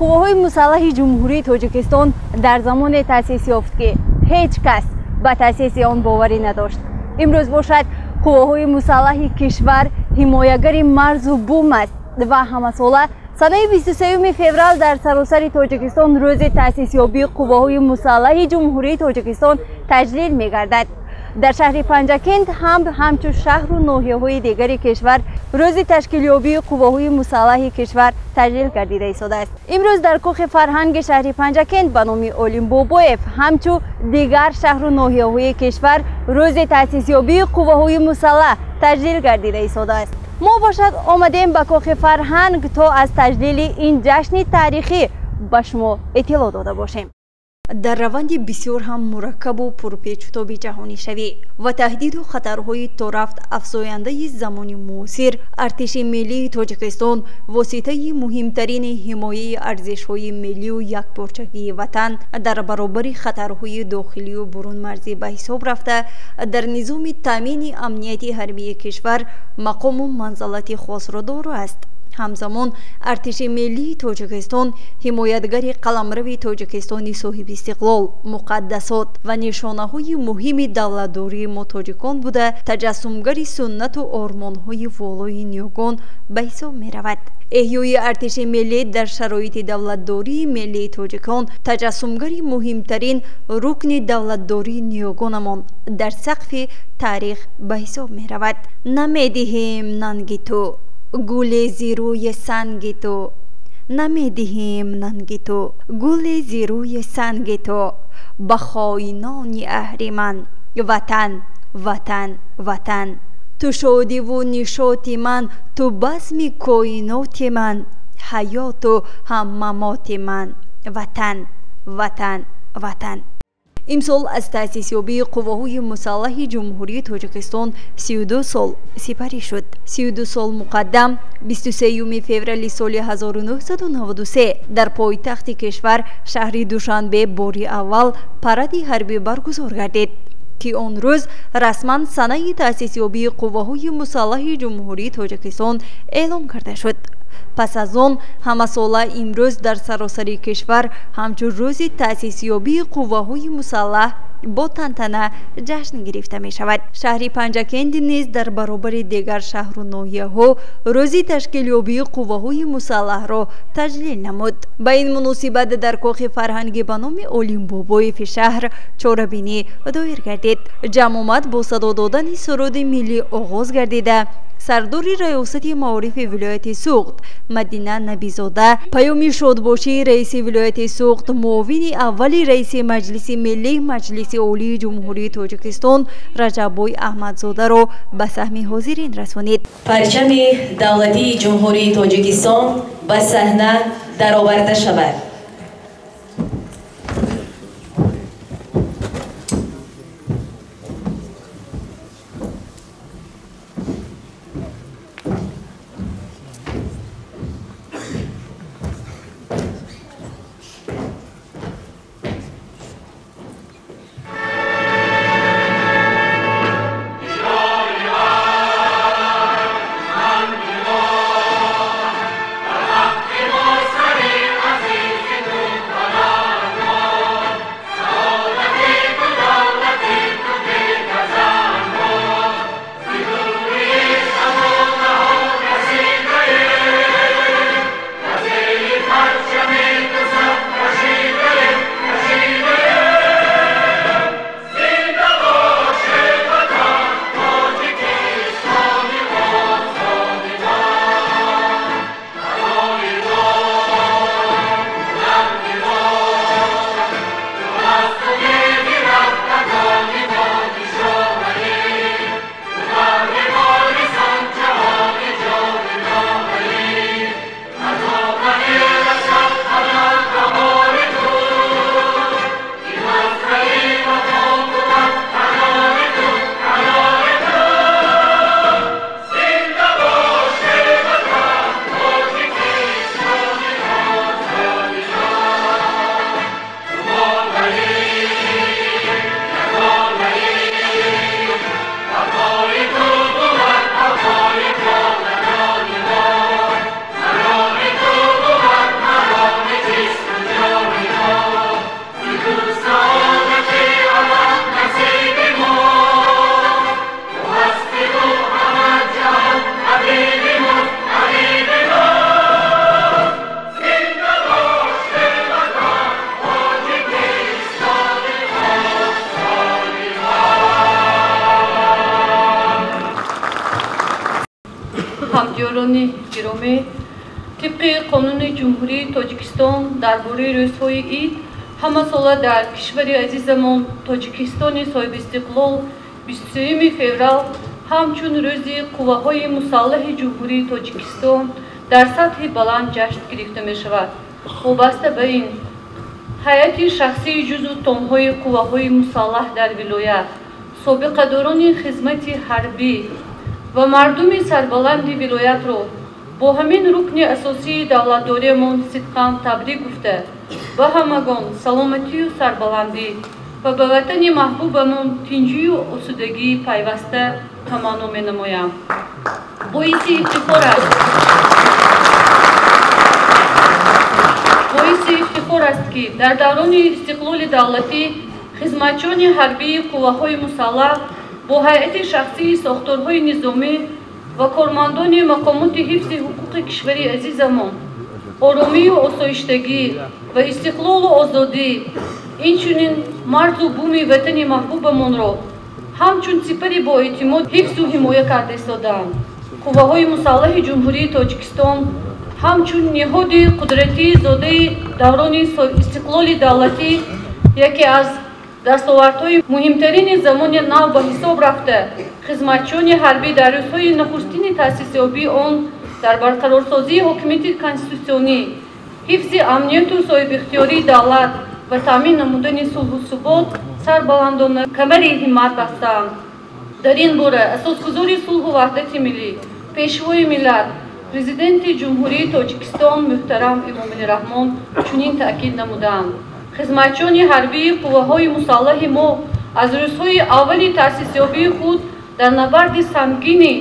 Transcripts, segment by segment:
Қувваҳои мусаллаҳи Ҷумҳурии Тоҷикистон дар замоне таъсис ёфт, ки ҳеҷ кас ба таъсиси он боварӣ надошт. Имрӯз бошад, қувваҳои мусаллаҳи кишвар ҳимоягари марзу бум аст ва ҳамасола санаи 23 феврал дар саросари Тоҷикистон рӯзи таъсисёбии қувваҳои мусаллаҳи Ҷумҳурии Тоҷикистон таҷлил мегардад. Дар шаҳри Панҷакент ҳам ҳамчун шаҳру ноҳияҳои дигари кишвар рӯзи ташкилёбии қувваҳои мусаллаҳи кишвар таҷлил гардида истодааст. Имрӯз дар кӯхи фарҳанги шаҳри Панҷакент ба номи Олим Бобоев ҳамчун дигар шаҳру ноҳияҳои кишвар рӯзи таъсисёбии қувваҳои мусаллаҳ таҷлил гардида истодааст. Мо бошад омадем ба кохи фарҳанг то аз таҷлили ин ҷашни таърихӣ ба шумо иттилоъ дода бошем. Дар раванди бисёр ҳам мураккабу пурпечутоби ҷаҳонишавӣ ва таҳдиду хатарҳои торафт афзояндаи замони муосир, артиши миллии Тоҷикистон воситаи муҳимтарини ҳимояи арзишҳои миллию якпорчагии ватан дар баробари хатарҳои дохилию бурунмарзӣ ба ҳисоб рафта, дар низоми таъмини амнияти ҳарбии кишвар мақому манзалати хосро доро аст. Ҳамзамон артиши миллии Тоҷикистон ҳимоятгари қаламрави Тоҷикистони соҳибистиқлол, муқаддасот ва нишонаҳои муҳими давлатдории мо тоҷикон буда, таҷассумгари суннату ормонҳои волои ниёгон ба ҳисоб меравад. Эҳёи артиши миллӣ дар шароити давлатдории миллии тоҷикон таҷассумгари муҳимтарин рукни давлатдории ниёгонамон дар сақфи таърих ба ҳисоб меравад. Намедиҳем нанги ту, гуле зи рӯи санги ту, намедиҳем нанги ту, гуле зи рӯи санги ту, ба хоинони аҳриман. Ватан, ватан, ватан, ту шодиву нишоти ман, ту базми коиноти ман, ҳаёту ҳам мамоти ман. Ватан, ватан, ватан. Имсол аз таъсисёбии қувваҳои мусаллаҳи Ҷумҳурии Тоҷикистон 32 сол сипарӣ шуд. 32 сол муқаддам 23 феврали соли 1993 дар пойтахти кишвар шаҳри Душанбе бори аввал паради ҳарбӣ баргузор гардид, ки он рӯз расман санаи таъсисёбии қувваҳои мусаллаҳи Ҷумҳурии Тоҷикистон эълон карда шуд. Пас аз он ҳамасола имрӯз дар саросари кишвар ҳамчун рӯзи таъсисёбии қувваҳои мусаллаҳ бо тантана ҷашн гирифта мешавад. Шаҳри Панҷакент низ дар баробари дигар шаҳру ноҳияҳо рӯзи ташкилёбии қувваҳои мусаллаҳро таҷлил намуд. Ба ин муносибат дар кохи фарҳангӣ ба номи Олим Бобоеви шаҳр чорабинӣ доир гардид. Ҷамъомад бо садо додани суруди миллӣ оғоз гардида, сардори раёсати маорифи вилояти Суғд Мадина Набизода паёми шодбошии раиси вилояти Суғд, муовини аввали раиси Маҷлиси миллии Маҷлиси Олии Ҷумҳурии Тоҷикистон Раҷаббой Аҳмадзодаро ба саҳми ҳозирин расонид. Парчами давлатии Ҷумҳурии Тоҷикистон ба саҳна дароварда шавад. Ҳамдиёрони гиромӣ, тибқи қонуни Ҷумҳурии Тоҷикистон дар бораи рӯзҳои ид, ҳамасола дар кишвари азизамон Тоҷикистони соҳибистиқлол 23 феврал ҳамчун рӯзи қувваҳои мусаллаҳи Ҷумҳурии Тоҷикистон дар сатҳи баланд ҷашн гирифта мешавад. Вобаста ба ин, ҳайати шахсии ҷузъу томҳои қувваҳои мусаллаҳ дар вилоят, собиқадорони хизмати ҳарбӣ ва мардуми сарбаланди вилоятро бо ҳамин рукни асосии давлатдориамон сидқан табрик гуфта, ба ҳамагон саломатию сарбаландӣ ва ба ватани маҳбубамон тинҷию осудагии пайваста таманно менамоям. Боиси ифтихор аст, ки дар даврони истиқлоли давлатӣ хизматчиёни ҳарбии қувваҳои мусаллаҳ бо ҳайати шахсии сохторҳои низомӣ ва кормандони мақомоти ҳифзи ҳуқуқи кишвари азизамон оромию осоиштагӣ ва истиқлолу озодӣ, инчунин марзу буми ватани маҳбубамонро ҳамчун сипари боэътимод ҳифзу ҳимоя карда истодаанд. Қувваҳои мусаллаҳи Ҷумҳурии Тоҷикистон ҳамчун ниҳоди қудратии зодаи даврони истиқлоли давлатӣ яке аз дастовардҳои муҳимтарини замони нав ба ҳисоб рафта, хизматчиёни ҳарбӣ дар рӯзҳои нахустини таъсисёбии он дар барқарорсозии ҳокимияти конститутсионӣ, ҳифзи амнияту соҳибихтиёрии давлат ва таъмин намудани сулҳу субот сарбаландона камари ҳиммат бастаанд. Дар ин бора асосгузори сулҳу ваҳдати миллӣ, пешвои миллат, Президенти Ҷумҳурии Тоҷикистон муҳтарам Эмомалӣ Раҳмон чунин таъкид намуданд: хизматчиёни ҳарбии қувваҳои мусаллаҳи мо аз рӯзҳои аввали таъсисёбии худ дар набарди сангини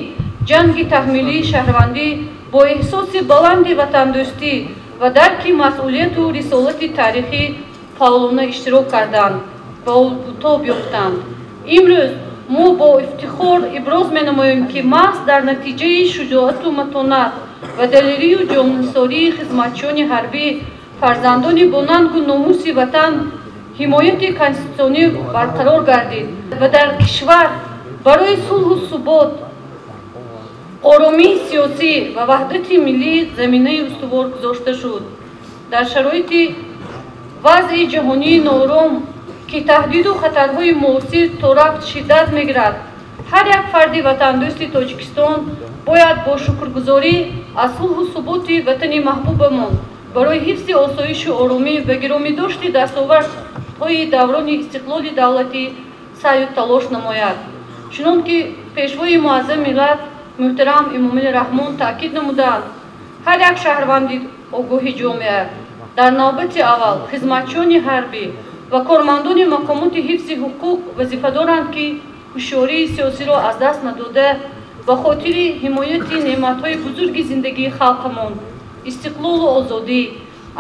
ҷанги таҳмилии шаҳрвандӣ бо эҳсоси баланди ватандӯстӣ ва дарки масъулияту рисолати таърихӣ фаъолона иштирок карданд ва тоб ёфтанд. Имрӯз мо бо ифтихор иброз менамоем, ки маҳз дар натиҷаи шуҷоату матонат ва далерию ҷоннисории хизматчиёни ҳарбӣ, фарзандони бонангу номуси ватан ҳимояти конститутсионӣ барқарор гардид ва дар кишвар барои сулҳу субот, оромии сиёсӣ ва ваҳдати миллӣ заминаи устувор гузошта шуд. Дар шароити вазъи ҷаҳонии ноором, ки таҳдиду хатарҳои муосир то рафт шиддат мегирад, ҳар як фарди ватандӯсти Тоҷикистон бояд бо шукргузорӣ аз сулҳу суботи ватани маҳбубамон барои ҳифзи осоишу оромӣ ва гиромидошти дастовардҳои даврони истиқлоли давлатӣ саъю талош намояд. Чунон ки пешвои муаззами миллат муҳтарам Эмомалӣ Раҳмон таъкид намуданд, ҳар як шаҳрванди огоҳи ҷомеа, дар навбати аввал хизматчиёни ҳарбӣ ва кормандони мақомоти ҳифзи ҳуқуқ вазифа доранд, ки ҳушёрии сиёсиро аз даст надода, ба хотири ҳимояти неъматҳои бузурги зиндагии халқамон, истиқлолу озодӣ,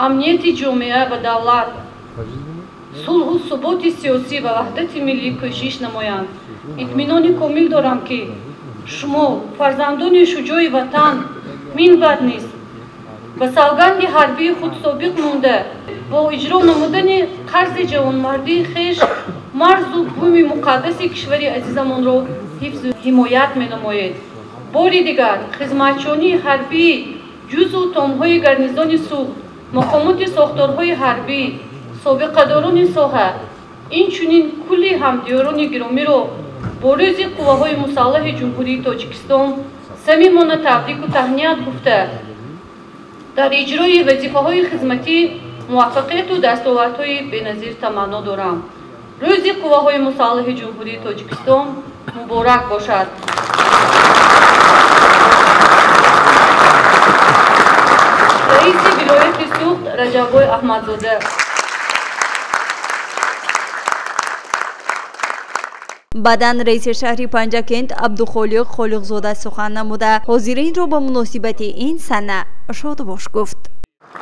амнияти ҷомеа ва давлат, сулҳу суботи сиёсӣ ва ваҳдати миллӣ кӯшиш намоянд. Итминони комил дорам, ки шумо, фарзандони шуҷои ватан, минбаъд низ ба савганди ҳарбии худ собиқ монда, бо иҷро намудани қарзи ҷавонмардии хеш марзу буми муқаддаси кишвари азизамонро ҳифзу ҳимоят менамоед. Бори дигар хизматчиёни ҳарбии ҷузъу томҳои гарнизони Суғд, мақомоти сохторҳои ҳарбӣ, собиқадорони соҳа, инчунин кулли ҳамдиёрони гиромиро бо рӯзи қувваҳои мусаллаҳи Ҷумҳурии Тоҷикистон самимона табрику таҳният гуфта, дар иҷрои вазифаҳои хизматӣ муваффақияту дастовардҳои беназир таманно дорам. Рӯзи қувваҳои мусаллаҳи Ҷумҳурии Тоҷикистон муборак бошад. Раиси вилояти Суғд Раҷаббой Аҳмадзода. Баъдан раиси шаҳри Панҷакент Абдухолиқ Холиқзода сухан намуда, ҳозиринро ба муносибати ин сана шодбош гуфт.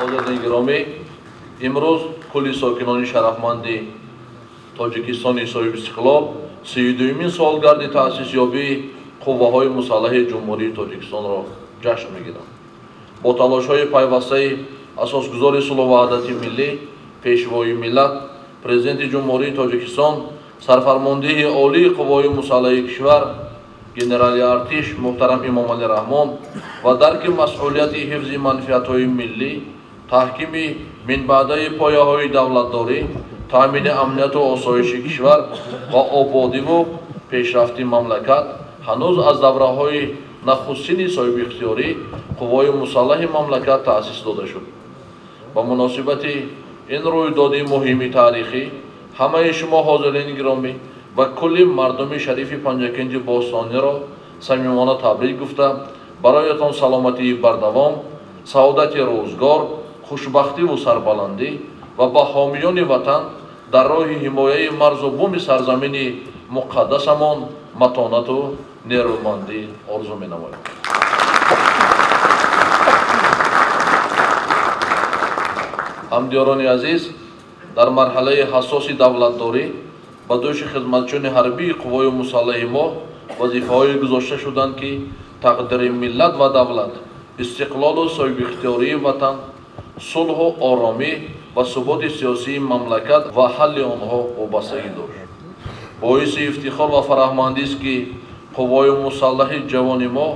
Ҳозирини гиромӣ, имрӯз кулли сокинони шарафманди Тоҷикистони соҳибистиқлол 32-юмин солгарди таъсисёбии қувваҳои мусаллаҳи Ҷумҳурии Тоҷикистонро ҷашн мегиранд. Бо талошҳои пайвастаи асосгузори сулҳу ваҳдати миллӣ, пешвои миллат, Президенти Ҷумҳурии Тоҷикистон, сарфармондиҳи олии қувваҳои мусаллаҳи кишвар, Генерали артиш муҳтарам Эмомалӣ Раҳмон ва дарки масъулияти ҳифзи манфиатҳои миллӣ, таҳкими минбаъдаи пояҳои давлатдорӣ, таъмини амнияту осоиши кишвар ва ободиву пешрафти мамлакат ҳанӯз аз давраҳои нахустини соҳибихтиёрӣ қувваҳои мусаллаҳи мамлакат таъсис дода шуд. Ба муносибати ин рӯйдоди муҳими таърихӣ ҳамаи шумо ҳозирини гиромӣ ва кулли мардуми шарифи Панҷакенти бостониро самимона табрик гуфта, бароятон саломатии бардавом, саодати рӯзгор, хушбахтиву сарбаландӣ ва ба ҳомиёни ватан дар роҳи ҳимояи марзу буми сарзамини муқаддасамон матонату нерӯмандӣ орзу менамоям. Ҳамдиёрони азиз, дар марҳалаи ҳассоси давлатдорӣ ба дӯши хизматчиёни ҳарбии қувваҳои мусаллаҳи мо вазифаҳое гузошта шуданд, ки тақдири миллат ва давлат, истиқлолу соҳибихтиёрии ватан, сулҳу оромӣ ва суботи сиёсии мамлакат ва ҳалли онҳо вобастагӣ дошт. Боиси ифтихор ва фараҳмандист, ки қувваҳои мусаллаҳи ҷавони мо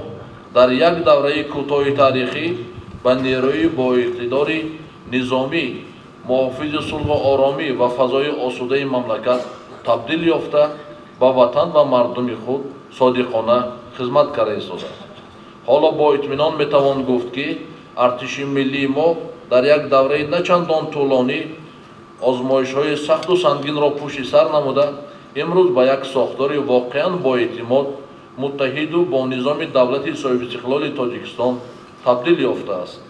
дар як давраи кӯтоҳи таърихӣ ба нерӯи боиқтидори низомӣ, муҳофизи сулҳу оромӣ ва фазои осудаи мамлакат табдил ёфта, ба ватан ва мардуми худ содиқона хизмат карда истодааст. Ҳоло бо итминон метавон гуфт, ки артиши миллии мо дар як давраи на чандон тӯлонӣ озмоишҳои сахту сангинро пушти сар намуда, имрӯз ба як сохтори воқеан боэътимод, муттаҳиду бо низоми давлати соҳибистиқлоли Тоҷикистон табдил ёфтааст.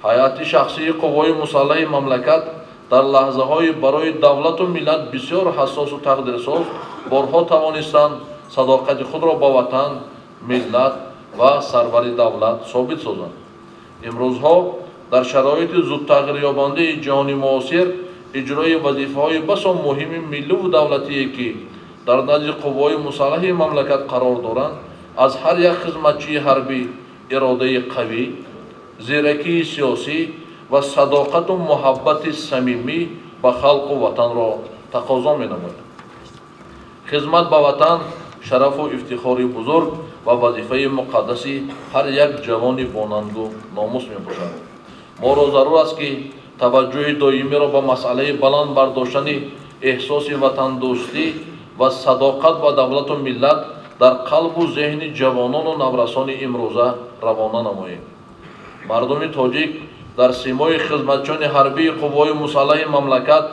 Ҳайати шахсии қувваҳои мусаллаҳи мамлакат дар лаҳзаҳои барои давлату миллат бисёр ҳассосу тақдирсоз борҳо тавонистанд садоқати худро ба ватан, миллат ва сарвари давлат собит созанд. Имрӯзҳо дар шароити зудтағйирёбандаи ҷаҳони муосир иҷрои вазифаҳои басо муҳими милливу давлатие, ки дар назди қувваҳои мусаллаҳи мамлакат қарор доранд, аз ҳар як хизматчии ҳарбӣ иродаи қавӣ, зиракии сиёсӣ ва садоқату муҳаббати самимӣ ба халқу ватанро тақозо менамояд. Хизмат ба ватан шарафу ифтихори бузург ва вазифаи муқаддаси ҳар як ҷавони бонангу номус мебошад. Моро зарур аст, ки таваҷҷӯҳи доимиро ба масъалаи баланд бардоштани эҳсоси ватандӯстӣ ва садоқат ба давлату миллат дар қалбу зеҳни ҷавонону наврасони имрӯза равона намоем. Мардуми тоҷик дар симои хизматчиёни ҳарбии қувваҳои мусаллаҳи мамлакат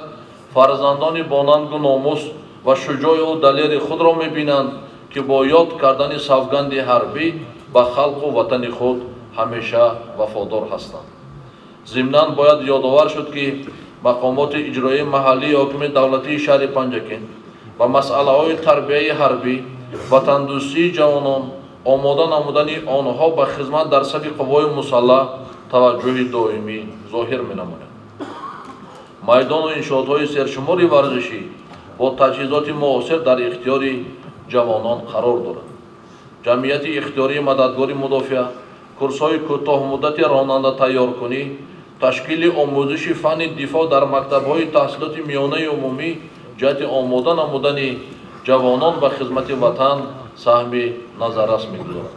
фарзандони бонангу номус ва шуҷоъу далери худро мебинанд, ки бо ёд кардани савганди ҳарбӣ ба халқу ватани худ ҳамеша вафодор ҳастанд. Зимнан бояд ёдовар шуд, ки мақомоти иҷроии маҳаллии ҳокими давлатии шаҳри Панҷакент ба масъалаҳои тарбияи ҳарбӣ, ватандӯстии ҷавонон, омода намудани онҳо ба хизмат дар сафи қувваҳои мусаллаҳ таваҷҷӯҳи доимӣ зоҳир менамояд. Майдону иншоотҳои сершумори варзишӣ бо таҷҳизоти муосир дар ихтиёри ҷавонон қарор дорад. Ҷамъияти ихтиёрии мададгори мудофиа, курсҳои кӯтоҳмуддати ронанда тайёркунӣ, ташкили омӯзиши фанни дифоъ дар мактабҳои таҳсилоти миёнаи умумӣ ҷиҳати омода намудани ҷавонон ба хизмати ватан саҳми назаррас мегузорад.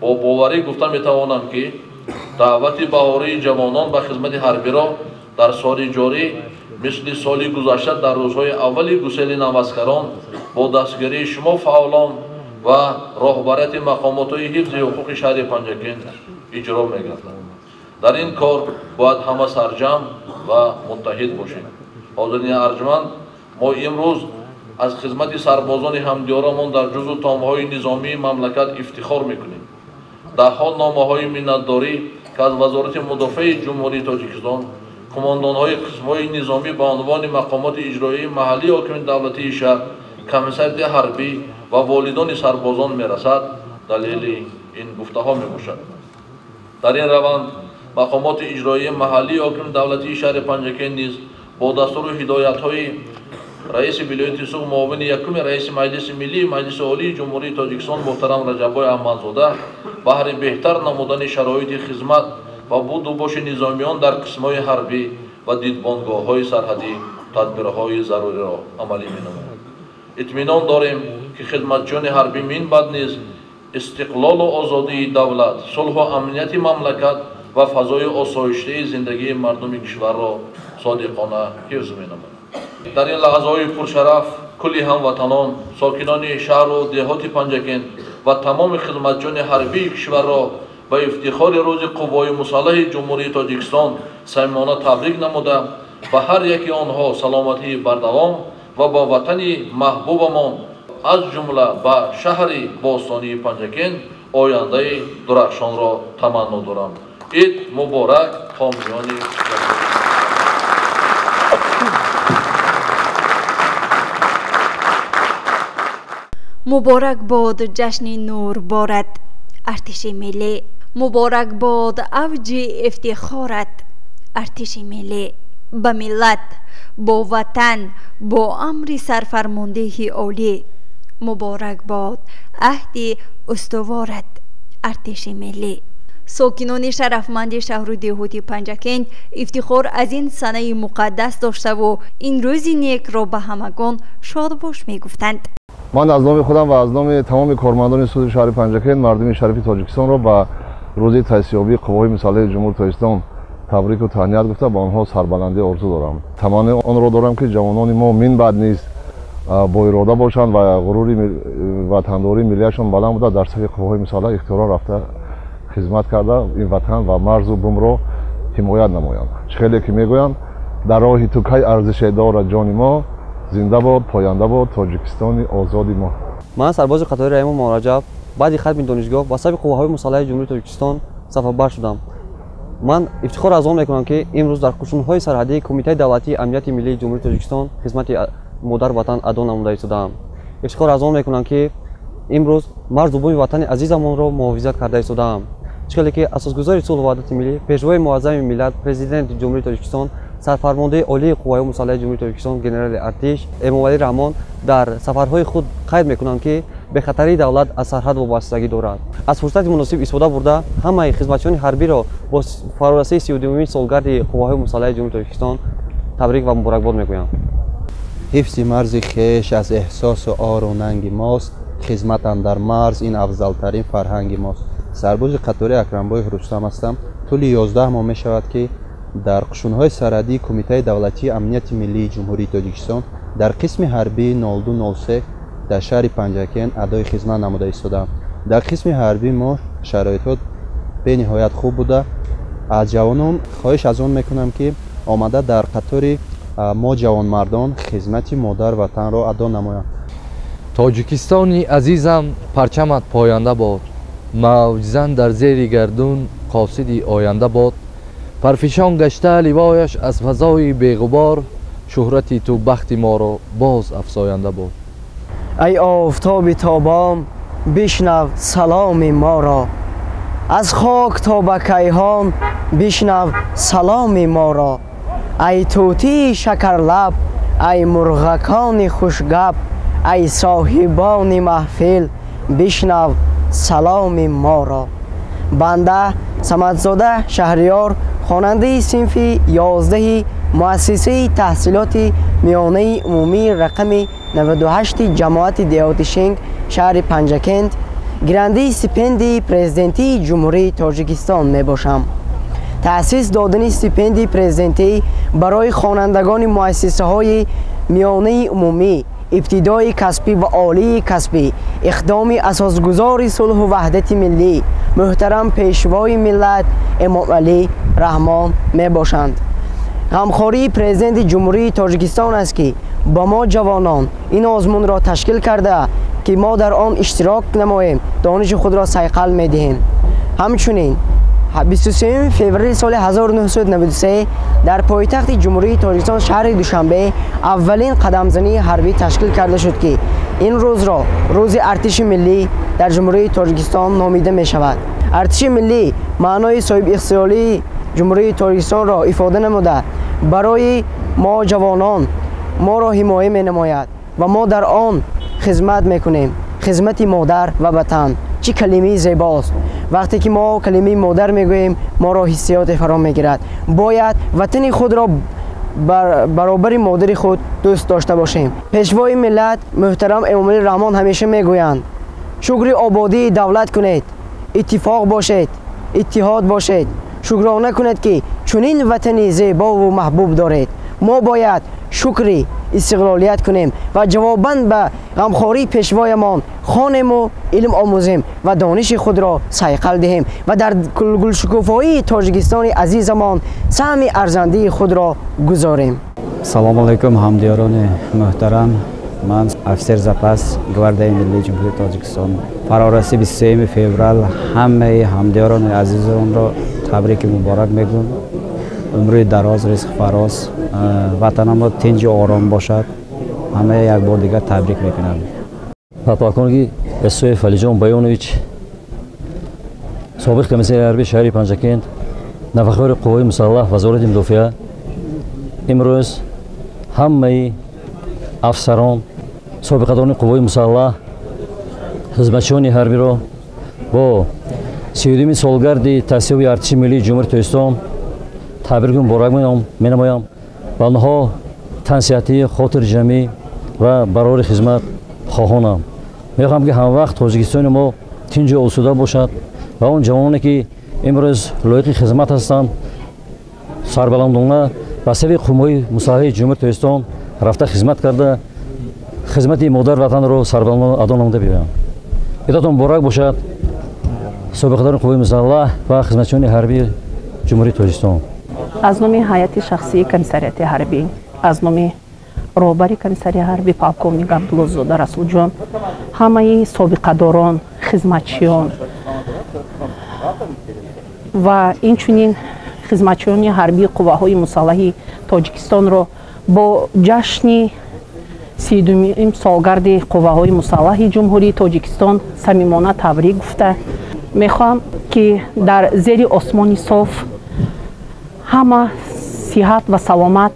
Бо боварӣ гуфта метавонам, ки даъвати баҳории ҷавонон ба хизмати ҳарбиро дар соли ҷорӣ мисли соли гузашта дар рӯзҳои аввали гусели наваскарон бо дастгирии шумо фаъолон ва роҳбарияти мақомотҳои ҳифзи ҳуқуқи шаҳри Панҷакент иҷро мегардад. Дар ин кор бояд ҳама сарҷамъ ва муттаҳид бошем. Ҳозирини арҷманд, мо имрӯз аз хизмати сарбозони ҳамдиёрамон дар ҷузъу томҳои низомии мамлакат ифтихор мекунем. Даҳҳо номаҳои миннатдорӣ, ки аз Вазорати мудофиаи Ҷумҳурии Тоҷикистон, кумондонҳои қисмҳои низомӣ ба унвони мақомоти иҷроии маҳаллии ҳокими давлатии шаҳр, комиссариати ҳарбӣ ва волидони сарбозон мерасад, далели ин гуфтаҳо мебошад. Дар ин раванд мақомоти иҷроии маҳаллии ҳокими давлатии шаҳри Панҷакент низ бо дастуру ҳидоятҳои раиси вилояти Суғд, муовини якуми раиси Маҷлиси Миллии Маҷлиси Олии Ҷумҳурии Тоҷикистон муҳтарам Раҷаббой Аҳмадзода баҳри беҳтар намудани шароити хизмат ва будубоши низомиён дар қисмҳои ҳарбӣ ва дидбонгоҳҳои сарҳадӣ тадбирҳои заруриро амалӣ менамояд. Итминон дорем, ки хизматчиёни ҳарбӣ минбаъд низ истиқлолу озодии давлат, сулҳу амнияти мамлакат ва фазои осоиштаи зиндагии мардуми кишварро содиқона ҳифз менамоянд. Дар ин лаҳзаҳои пуршараф кулли ҳамватанон, сокинони шаҳру деҳоти Панҷакент ва тамоми хизматчиёни ҳарбии кишварро ба ифтихори рӯзи Қувваҳои мусаллаҳи Ҷумҳурии Тоҷикистон самимона табрик намуда, ба ҳар яки онҳо саломатии бардавом ва ба ватани маҳбубамон, аз ҷумла ба шаҳри бостонии Панҷакент ояндаи дурахшонро таманно дорам. Ид муборак, ҳомиёни. Муборак бод ҷашни нурборат, артиши миллӣ. Муборак бод авҷи ифтихорат, артиши миллӣ. Ба миллат, бо ватан, бо амри сарфармондеҳи олӣ. Муборак бод аҳди устуворат, артиши миллӣ. Сокинони шарафманди шаҳру деҳоти Панҷакент ифтихор аз ин санаи муқаддас доштаву ин рӯзи некро ба ҳамагон шодбош мегуфтанд. Ман аз номи худам ва аз номи тамоми кормандони суди шаҳри Панҷакент мардуми шарифи Тоҷикистонро ба рӯзи таъсисёбии Қувваҳои мусаллаҳи Ҷумҳурии Тоҷикистон табрику таҳният гуфта, ба онҳо сарбаландӣ орзу дорам. Таманнои онро дорам, ки ҷавонони мо минбаъд низ боирода бошанд ва ғурури ватандории миллиашон баланд буда, дар сафи қувваҳои мусаллаҳ ихтиёрон рафта хизмат карда, ин ватан ва марзу бумро ҳимоят намоянд. Чӣ хеле ки мегӯянд, дар роҳи ту кай арзише дорад ҷони мо, зинда бод, поянда бод Тоҷикистони озоди мо. Ман сарбози қатори Раҳимов Мораҷаб баъди хатми донишгоҳ ба сафи Қувваҳои мусаллаҳи Ҷумҳурии Тоҷикистон сафарбар шудам. Ман ифтихор аз он мекунам, ки имрӯз дар қушунҳои сарҳадии Кумитаи давлатии амнияти миллии Ҷумҳурии Тоҷикистон хизмати модар ватан адо намуда истодаам. Ифтихор аз он мекунам, ки имрӯз марзу буми ватани азизамонро муҳофизат карда истодаам. Чӣ хеле ки асосгузори сулҳу ваҳдати миллӣ, пешвои муаззами миллат, президенти Ҷумҳурии Тоҷикистон, сарфармондаи олии Қувваҳои мусаллаҳи Ҷумҳурии Тоҷикистон генерали артиш Эмомалӣ Раҳмон дар сафарҳои худ қайд мекунанд, ки бехатарии давлат аз сарҳад вобастагӣ дорад. Аз фурсати муносиб истифода бурда, ҳамаи хизматчиёни ҳарбиро бо фарорасии 32-умин солгарди Қувваҳои мусаллаҳи Ҷумҳурии Тоҷикистон табрик ва муборакбод мегӯям. Ҳифзи марзи хеш аз эҳсосу ору нанги мост, хизмат андар марз ин афзалтарин фарҳанги мост. Сарбози қатори Акрамбоев Рустам ҳастам. Тӯли 11 моҳ мешавад, ки дар қушунҳои сарҳадии Кумитаи давлатии амнияти миллии Ҷумҳурии Тоҷикистон дар қисми ҳарбии 0203 дар шаҳри Панҷакент адои хизмат намуда истодаам. Дар қисми ҳарбии мо шароитҳо бениҳоят хуб буда. Аз ҷавонон хоҳиш аз он мекунам, ки омада дар қатори мо ҷавонмардон хизмати модар ватанро адо намоянд. Тоҷикистони азизам, парчамат поянда бод, мавҷзан дар зери гардун қосиди оянда бод. Парфишон гашта ливояш аз фазои беғубор, шӯҳрати ту бахти моро боз афзоянда бод. Ай офтоби тобон, бишнав саломи моро, аз хок то ба кайҳон бишнав саломи моро. Ай тӯтии шакарлаб, ай мурғакони хушгап, ай соҳибони маҳфил, бишнав саломи моро. Банда Самадзода Шаҳриёр, хонандаи синфи 11 муассисаи таҳсилоти миёнаи умумии рақами 98 ҷамоати деҳоти Шенг, шаҳри Панҷакент, гирандаи стипендияи президентии Ҷумҳурии Тоҷикистон мебошам. Таъсис додани стипендияи президентӣ барои хонандагони муассисаҳои миёнаи умумӣ, ибтидои касбӣ ва олии касбӣ, иқдоми асосгузори сулҳу ваҳдати миллӣ, муҳтарам пешвои миллат Эмомалӣ Раҳмон мебошанд. Ғамхории президенти Ҷумҳурии Тоҷикистон аст, ки ба мо ҷавонон ин озмунро ташкил карда, ки мо дар он иштирок намоем, дониши худро сайқал медиҳем. Ҳамчунин 23 феврали соли 1993 дар пойтахти Ҷумҳурии Тоҷикистон шаҳри Душанбе аввалин қадамзании ҳарбӣ ташкил карда шуд, ки ин рӯзро рӯзи артиши миллӣ дар Ҷумҳурии Тоҷикистон номида мешавад. Артиши миллӣ маънои соҳибихтиёрии Ҷумҳурии Тоҷикистонро ифода намуда, барои мо ҷавонон моро ҳимоя менамояд ва мо дар он хизмат мекунем. Хизмати модар ва ватан чӣ калимаи зебост! Вақте ки мо калимаи модар мегӯем, моро ҳиссиёте фаро мегирад. Бояд ватани худро Баробари модари худ дӯст дошта бошем. Пешвои миллат муҳтарам Эмомалӣ Раҳмон ҳамеша мегӯянд: шукри ободии давлат кунед, иттифоқ бошед, иттиҳод бошед, шукрона кунед, ки чунин ватани зебову маҳбуб доред. Мо бояд шукри истиқлолият кунем ва ҷавобан ба ғамхории пешвоямон хонему илм омӯзем ва дониши худро сайқал диҳем ва дар гулшукуфоии Тоҷикистони азизамон саҳми арзандии худро гузорем. Салому алайкум, ҳамдиёрони муҳтарам. Ман офисер запас Гвардияи миллии Ҷумҳурии Тоҷикистон. Фарораси 23 феврал ҳамаи ҳамдиёрони азизонро табрики муборак мегӯям. Умри дароз, ризқ фароз, ватанамон тинҷу ором бошад. Ҳамаи як бор дигар табрик мекунам. Подполковник Эсоев Алиҷон Баёнович, собиқ комиссари ҳарбии шаҳри Панҷакент, нафақахӯри қувваҳои мусаллаҳ, Вазорати мудофиа, имрӯз ҳамаи афсарон, собиқадорони қувваҳои мусаллаҳ, хизматчиёни ҳарбиро бо 32-юми солгарди таъсисёби Артиши миллии Ҷумҳурии Тоҷикистон табрику муборак менамоям ва онҳо тансиҳатӣ, хотирҷамӣ ва барори хизмат хоҳонам. Мехоҳам, ки ҳамвақт Тоҷикистони мо тинҷу осуда бошад ва он ҷавононе, ки имрӯз лоиқи хизмат ҳастанд, сарбаландона ба сафи қувваҳои мусаллаҳи Ҷумҳурии Тоҷикистон рафта, хизмат карда, хизмати модар ватанро сарбаландона адо намуда биёянд. Идатон муборак бошад, собиқадорони қувваҳои мусаллаҳ ва хизматчиёни ҳарбии Ҷумҳурии Тоҷикистон. Аз номи ҳайати шахсии комиссариати ҳарбӣ, аз номи роҳбари комиссарияти ҳарбӣ полковник Абдуллозода Расулҷон, ҳамаи собиқадорон, хизматчиён ва инчунин хизматчиёни ҳарбии қувваҳои мусаллаҳи Тоҷикистонро бо ҷашни 32-юм солгарди қувваҳои мусаллаҳи Ҷумҳурии Тоҷикистон самимона табрик гуфта, мехоҳам, ки дар зери осмони соф ҳама сиҳат ва саломат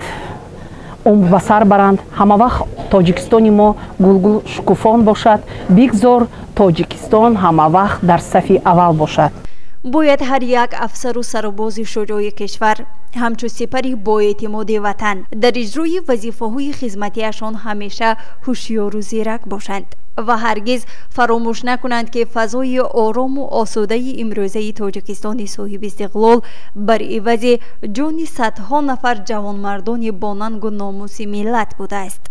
умр ба сар баранд. Ҳама вақт Тоҷикистони мо гулгул шукуфон бошад. Бигзор Тоҷикистон ҳама вақт дар сафи аввал бошад. Бояд ҳар як афсару сарбози шуҷои кишвар ҳамчун сипари боэътимоди ватан дар иҷрои вазифаҳои хизматиашон ҳамеша ҳушёру зирак бошанд ва ҳаргиз фаромӯш накунанд, ки фазои орому осудаи имрӯзаи Тоҷикистони соҳибистиқлол бар ивази ҷони садҳо нафар ҷавонмардони бонангу номуси миллат будааст.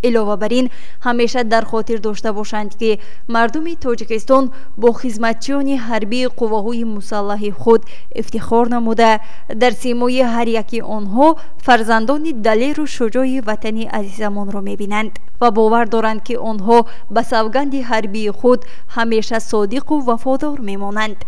Илова бар ин, ҳамеша дар хотир дошта бошанд, ки мардуми Тоҷикистон бо хизматчиёни ҳарбии қувваҳои мусаллаҳи худ ифтихор намуда, дар симои ҳар яки онҳо фарзандони далеру шуҷои ватани азизамонро мебинанд ва бовар доранд, ки онҳо ба савганди ҳарбии худ ҳамеша содиқу вафодор мемонанд.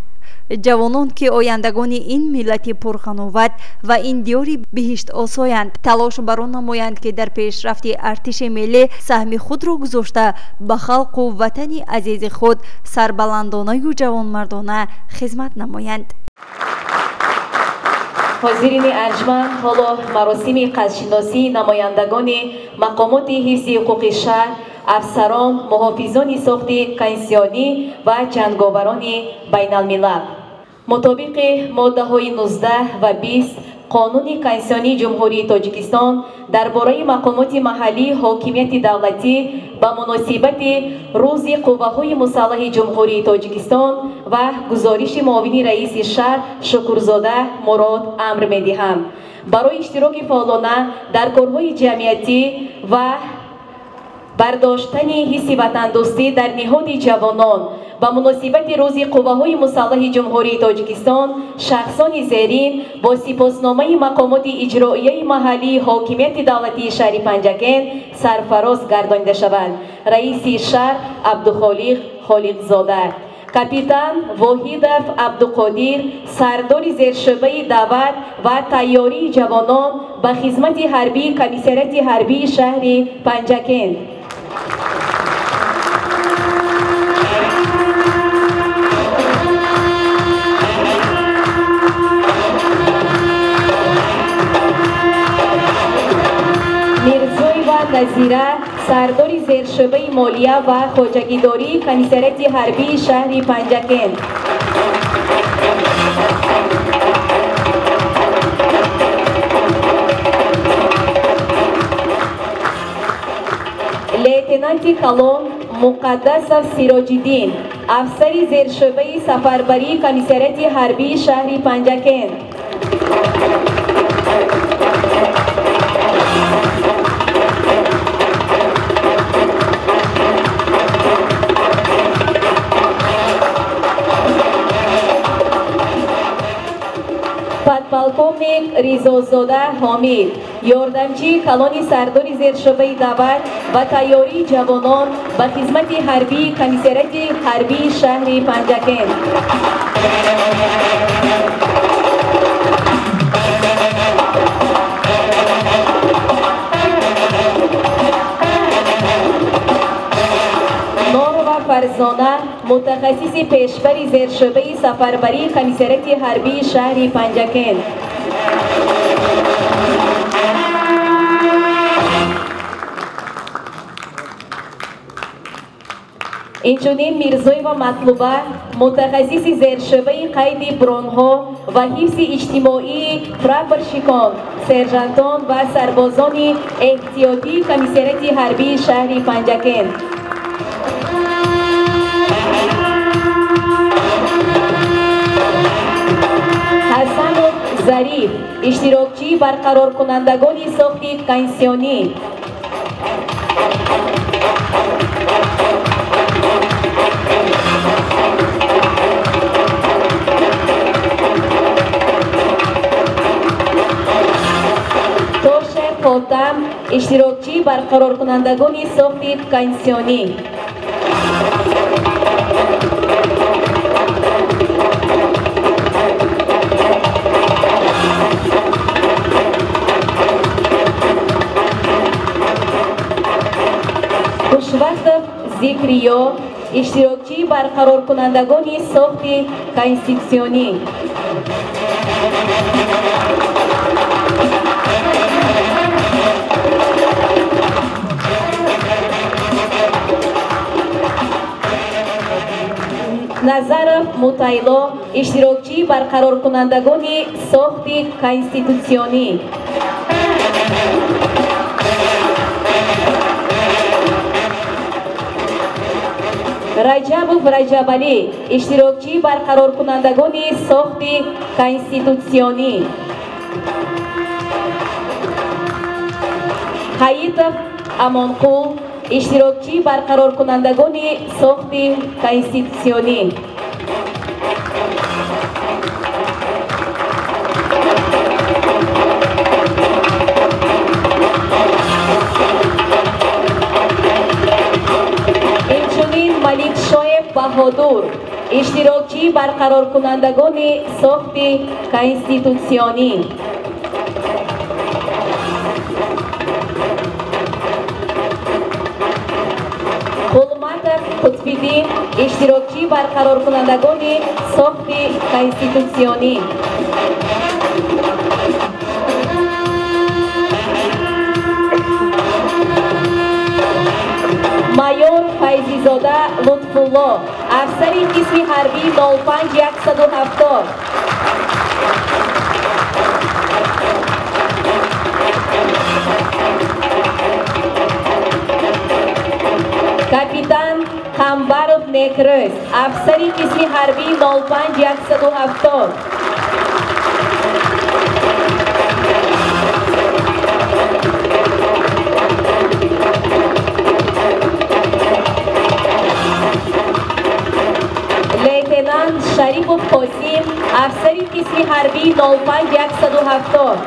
Ҷавонон, ки ояндагони ин миллати пурғановат ва ин диёри биҳиштосоянд, талош бар он намоянд, ки дар пешрафти артиши миллӣ саҳми худро гузошта, ба халқу ватани азизи худ сарбаландонаю ҷавонмардона хизмат намоянд. Ҳозирини арҷманд, ҳоло маросими қадршиносии намояндагони мақомоти ҳифзи ҳуқуқи шаҳр, афсарон, муҳофизони сохти конститутсионӣ ва ҷанговарони байналмилал мутобиқи моддаҳои 19 ва 20 Қонуни Конститутсионии Ҷумҳурии Тоҷикистон дар бораи мақомоти маҳаллии ҳокимияти давлатӣ ба муносибати Рӯзи қувваҳои мусаллаҳи Ҷумҳурии Тоҷикистон ва гузориши муовини раиси шаҳр Шукурзода Мурод амр медиҳам: барои иштироки фаъолона дар корҳои ҷамъиятӣ ва бардоштани ҳисси ватандӯстӣ дар ниҳоди ҷавонон ба муносибати Рӯзи қувваҳои мусаллаҳи Ҷумҳурии Тоҷикистон шахсони зерин бо сипосномаи мақомоти иҷроияи маҳаллии ҳокимияти давлатии шаҳри Панҷакент сарфароз гардонида шаванд: раиси шаҳр Абдухолиқ Холиқзода, капитан Воҳидов Абдуқодир, сардори зершӯъбаи даъват ва тайёрии ҷавонон ба хизмати ҳарбии комиссариати ҳарбии шаҳри Панҷакент. Мирзоева Назира, сардори зершӯъбаи молия ва хоҷагидории комиссариати ҳарбии шаҳри Панҷакент. Лейтенанти калон Муқаддасов Сироҷиддин, афсари зершӯъбаи сафарбарии комиссариати ҳарбии шаҳри Панҷакент. Подполковник Ризозода Ҳомид, ёрдамчии калони сардори зершӯъбаи даъват ва тайёрии ҷавонон ба хизмати ҳарбии комиссариати ҳарбии шаҳри Панҷакент. Норова Фарзона, мутахассиси пешбари зершӯъбаи сафарбарии комиссариати ҳарбии шаҳри Панҷакент. Инчунин Мирзоева Матлуба, мутахассиси зершӯъбаи қайди бронҳо ва ҳифзи иҷтимоии прапорщикон, сержантон ва сарбозони эҳтиётии комиссариати ҳарбии шаҳри Панҷакент. Ҳасанов Зариф, иштирокчии барқароркунандагони сохти конститутсионӣ. Тошев Хотам, иштирокчии барқароркунандагони сохти конститутсионӣ. Хушвақтов Зикриё, иштирокчии барқароркунандагони сохти конститутсионӣ. Назаров Мутайло, иштирокчии барқароркунандагони сохти конститутсионӣ. Раҷабов Раҷабалӣ, иштирокчии барқароркунандагони сохти конститутсионӣ. Ҳаитов Амонқул, иштирокчии барқароркунандагони сохти конститутсионӣ. Инчунин Маликшоев Баҳодур, иштирокчии барқароркунандагони сохти конститутсионӣ. Қулматов Қутбиддин, иштирокчии барқароркунандагони сохти конститутсионӣ. Майор Файзизода Лутфулло, афсари қисми ҳарбии 05170. Капитан Қамбаров Некрӯз, афсари қисми ҳарбии 05170. Лейтенант Шарипов Қосим, афсари қисми ҳарбии 05170.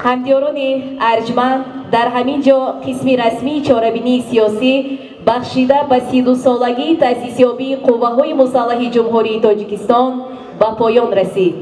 Ҳамдиёрони арҷманд, дар ҳамин ҷо қисми расмии чорабинии сиёсӣ бахшида ба 32-солагии таъсисёбии қувваҳои мусаллаҳи Ҷумҳурии Тоҷикистон ба поён расид.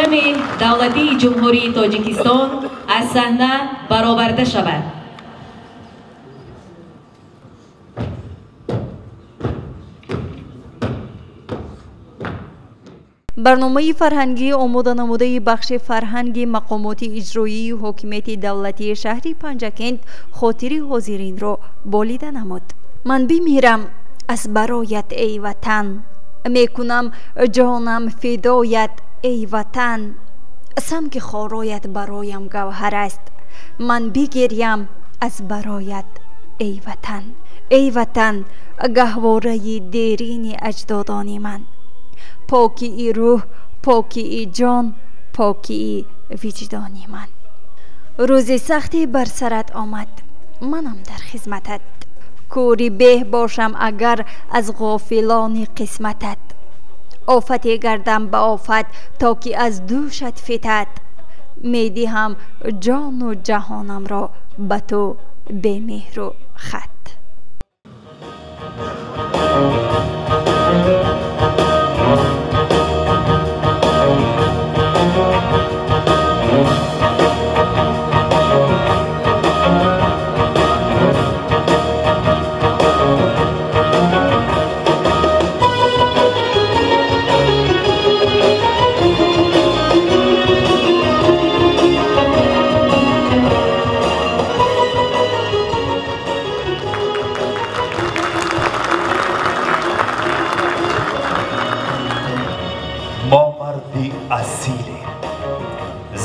Парчами давлатии Ҷумҳурии Тоҷикистон аз саҳна бароварда шавад. Барномаи фарҳангии омоданамудаи бахши фарҳанги мақомоти иҷроии ҳокимияти давлатии шаҳри Панҷакент хотири ҳозиринро болида намуд. Ман бимирам аз бароят, эй ватан, мекунам ҷонам фидоят, эй ватан. Санги хороят бароям гавҳар аст, ман бигирям аз бароят, эй ватан. Эй ватан, гаҳвораи дерини аҷдодони ман, покии рӯҳ, покии ҷон, покии виҷдони ман. Рӯзи сахтӣ бар сарат омад, манам дар хизматат. Кӯри беҳ бошам агар аз ғофилони қисматат. Офате гардам ба офат, то ки аз дӯшат фитад. Медиҳам ҷону ҷаҳонамро ба ту бемеҳру хат.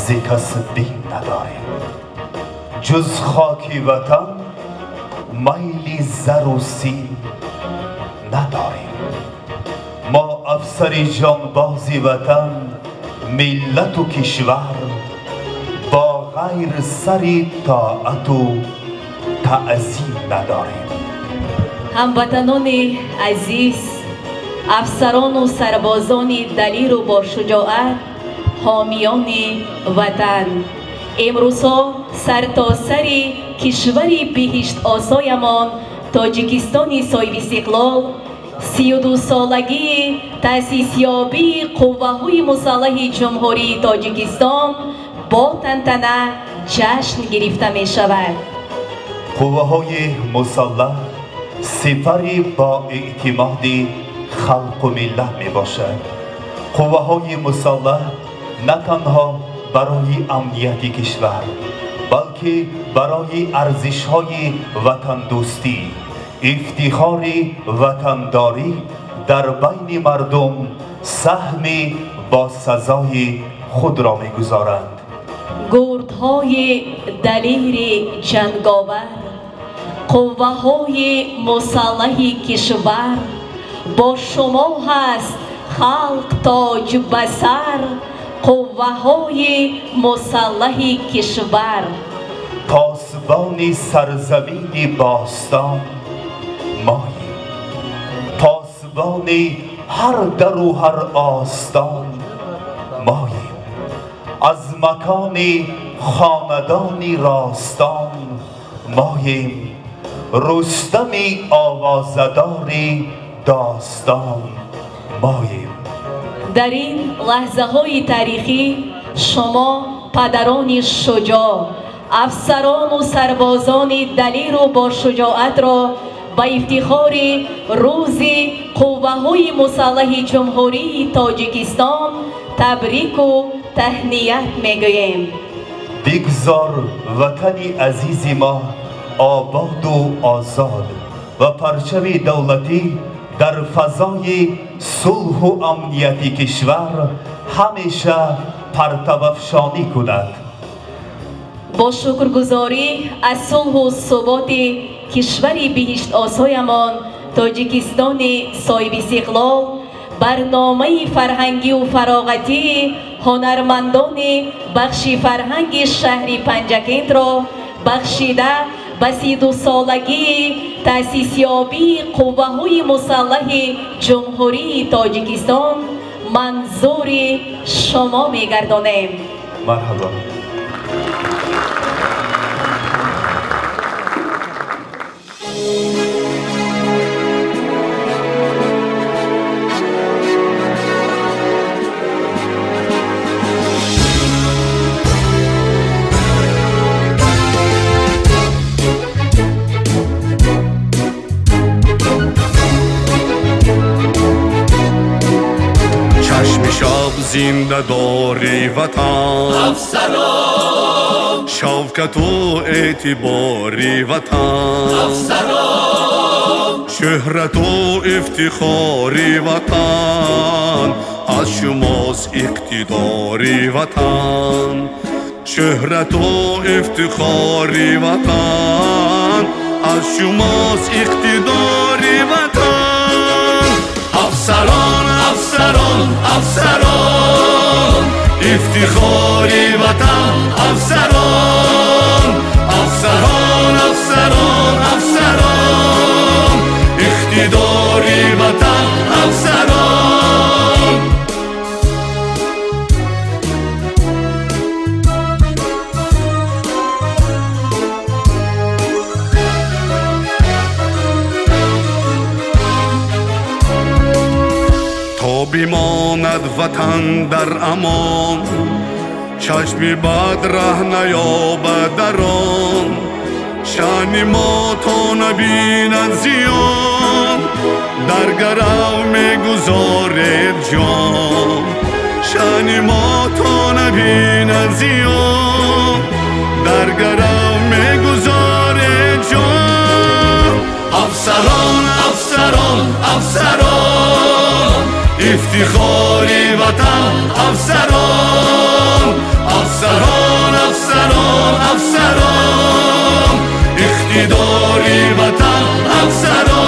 Зи кас бим надорем, ҷуз хоки ватан майли зару сим надорем. Мо афсари ҷонбози ватан, миллату кишвар, бо ғайр сари тоату таъзим надорем. Ҳамватанони азиз, афсарону сарбозони далиру бошуҷоат, ҳомиёни ватан, имрӯзҳо сартосари кишвари биҳиштосоямон Тоҷикистони соҳибистиқлол 32-солагии таъсисёбии қувваҳои мусаллаҳи Ҷумҳурии Тоҷикистон бо тантана ҷашн гирифта мешавад. Қувваҳои мусаллаҳ сипари боэътимоди халқу миллат мебошад. Қувваҳои мусаллаҳ на танҳо барои амнияти кишвар, балки барои арзишҳои ватандӯстӣ, ифтихори ватандорӣ дар байни мардум саҳми босазои худро мегузоранд. Гурдҳои далири ҷанговар, қувваҳои мусаллаҳи кишвар, бо шумо ҳаст халқ тоҷ ба сар, қувваҳои мусаллаҳи кишвар. Посбони сарзамини бостон моем, посбони ҳар дару ҳар остон моем, аз макони хонадони ростон моем, рустами овозадори достон моем. Дар ин лаҳзаҳои таърихӣ шумо падарони шуҷоъ, афсарону сарбозони далиру бошуҷоатро ба ифтихори рӯзи қувваҳои мусаллаҳи Ҷумҳурии Тоҷикистон табрику таҳният мегӯем. Бигзор ватани азизи мо ободу озод ва парчами давлатӣ дар фазои сулҳу амнияти кишвар ҳамеша партавафшонӣ кунад. Бо шукргузорӣ аз сулҳу суботи кишвари биҳиштосоямон Тоҷикистони соҳибистиқлол, барномаи фарҳангию фароғатии ҳунармандони бахши фарҳанги шаҳри Панҷакентро бахшида ба 32-солагии таъсисёбии қувваҳои мусаллаҳи Ҷумҳурии Тоҷикистон манзури шумо мегардонем. Марҳабо. Зиндадори ватан, афсарон, шавкату эътибори ватан, афсарон, шӯҳрату ифтихори ватан, аз шумост иқтидори ватан, шӯҳрату ифтихори ватан, аз шумост иқтидори ватан. Афсарон, афсарон, афсарон, ифтихори ватан, афсарон, афсарон, афсарон, афсарон, иқтидори ватан, афсарон. Бимонад ватан дар амон, чашми бад раҳ наёбад дар он, шаъни мо то набинад зиён, дар гарав мегузоред ҷон, шаъни мо то набинад зиён, дар гарав мегузоред ҷон. Афсарон, афсарон, афсарон, ифтихори ватан, афсарон, афсарон, афсарон, афсарон, иқтидори ватан, афсарон.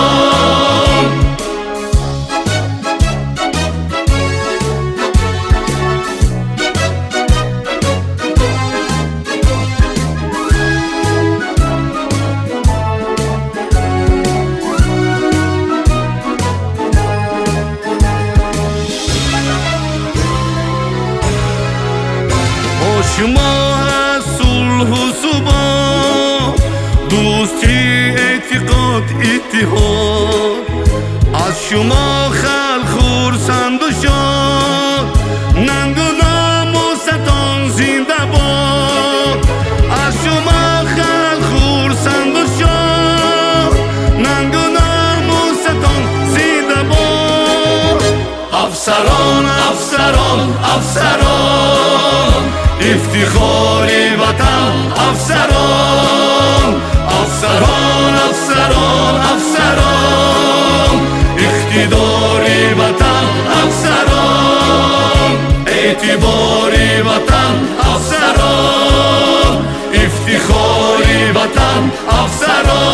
Шумо аз сулҳу субот, дӯстӣ, эътиқод, иттиҳод, аз шумо халқ хурсанду шод, нангу номусатон зинда бод, аз шумо халқ хурсанду шод, нангу номусатон зинда бод. Афсарон, афсарон, афсарон, ифтихори ватан, афсарон, афсарон, афсарон, афсарон, иқтидори ватан, афсарон, эътибори ватан, афсарон, ифтихори ватан, афсарон.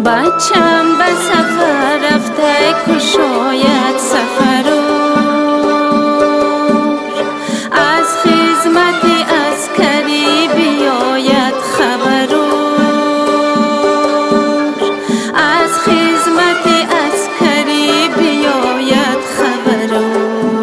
Бачам ба сафар рафта кушояд сафарур, аз хизмати аскарӣ биёяд хабарур, аз хизмати аскарӣ биёяд хабарур.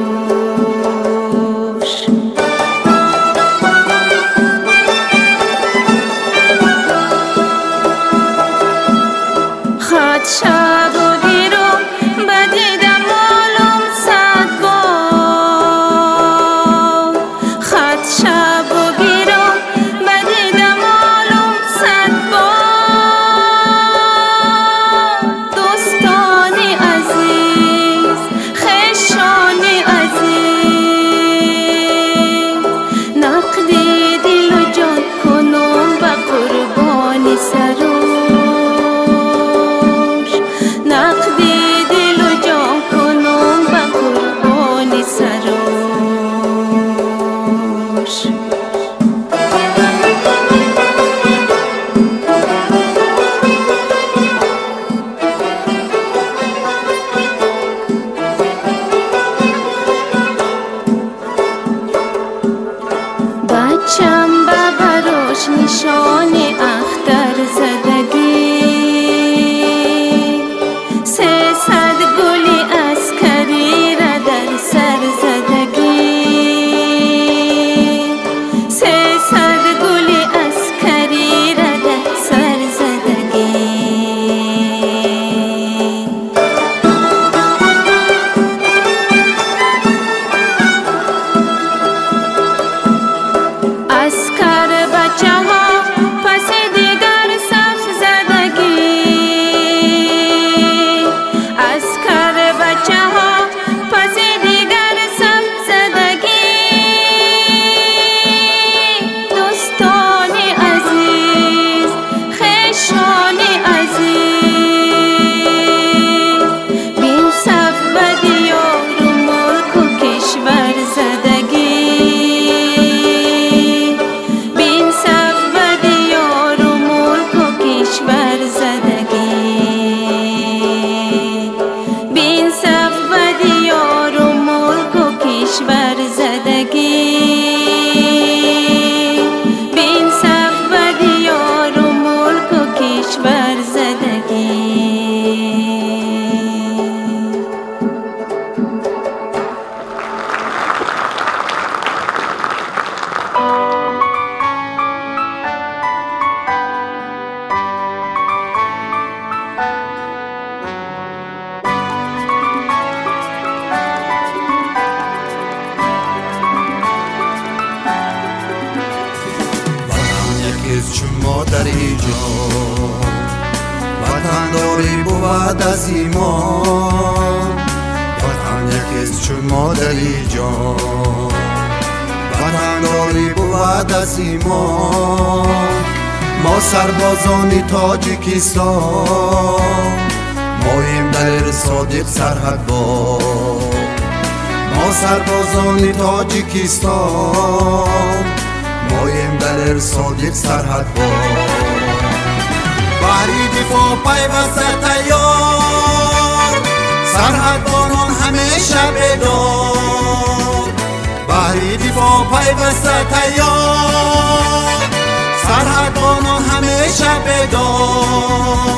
زدگی، 300 گل عسکری را در سر زدگی، 300 گل عسکری را در سر زدگی. عسکر بچه ها پس دیگر صف زدگی، عسکر بچه ها پس دیگر صف زدگی. دوستان عزیز، خویشان عزیز، بین صف به دیار و ملک و کشور زدگی، بین صف به دیار و ملک و کشور زدگی، بین صف به دیار و ملک و کشور زدگی، بین صف به دیار و ملک و کشور زدگی. چون مادری جان، وطنداری بود از ایمان. وطن یکیست چون مادری جان، وطنداری بود از ایمان. ما سربازان تاجیکستان، ماییم دلیر صادق سرحدبان. ما سربازان تاجیکستان، مایم دلیر صادق سرحدبان. بهری دفاع پیوسته تیار، سرحدبانان همیشه بیدار. بهری دفاع پیوسته تیار، سرحدبانان همیشه بیدار.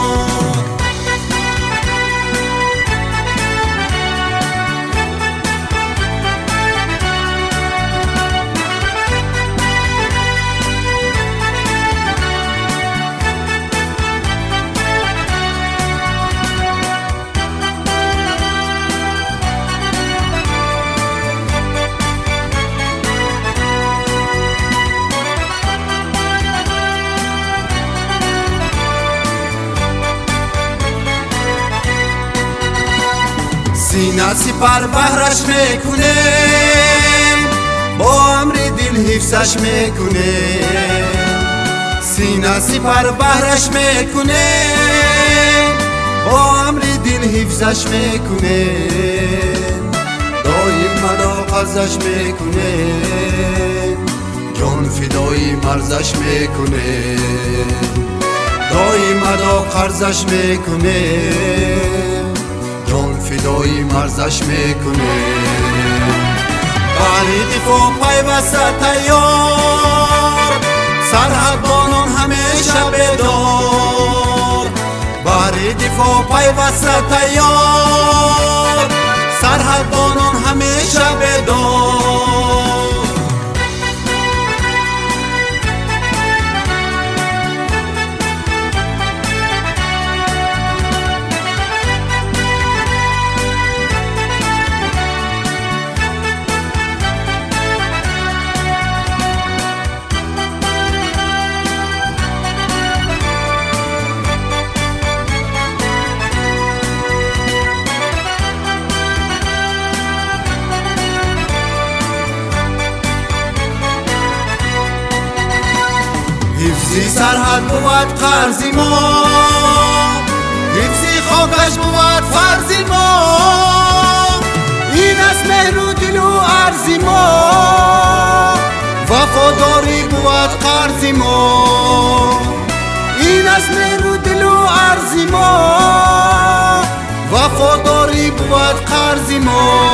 سینه سپر بهرش میکنیم، با امر دل حفظش میکنیم. سینه سپر بهرش میکنیم، با امر دل حفظش میکنیم. دایم مدا قرضش میکنیم، جان فدای مرزش میکنیم. دایم مدا قرضش میکنیم، جان فدای مرزش میکنیم. بهری دفاع پیوسته تیار، سرحدبانان همیشه بیدار. بهری دفاع پیوسته تیار، سرحدبانان همیشه بیدار. حفظی سرحد بود قرض ما، حفظی خاکش بود فرض ما. این است مهر و دل و عرض ما، وفاداری بود قرض ما. این است مهر و دل و عرض ما، وفاداری بود قرض ما.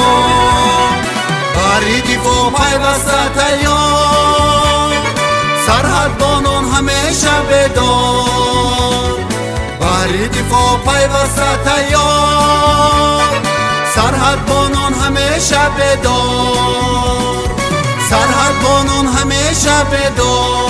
بری دفاع پیوسته تیار، سرحدبانان همیشه بیدار. Баҳри дифоъ пайваста тайёр, сарҳадбонон ҳамеша бедор, сарҳадбонон ҳамеша бедор.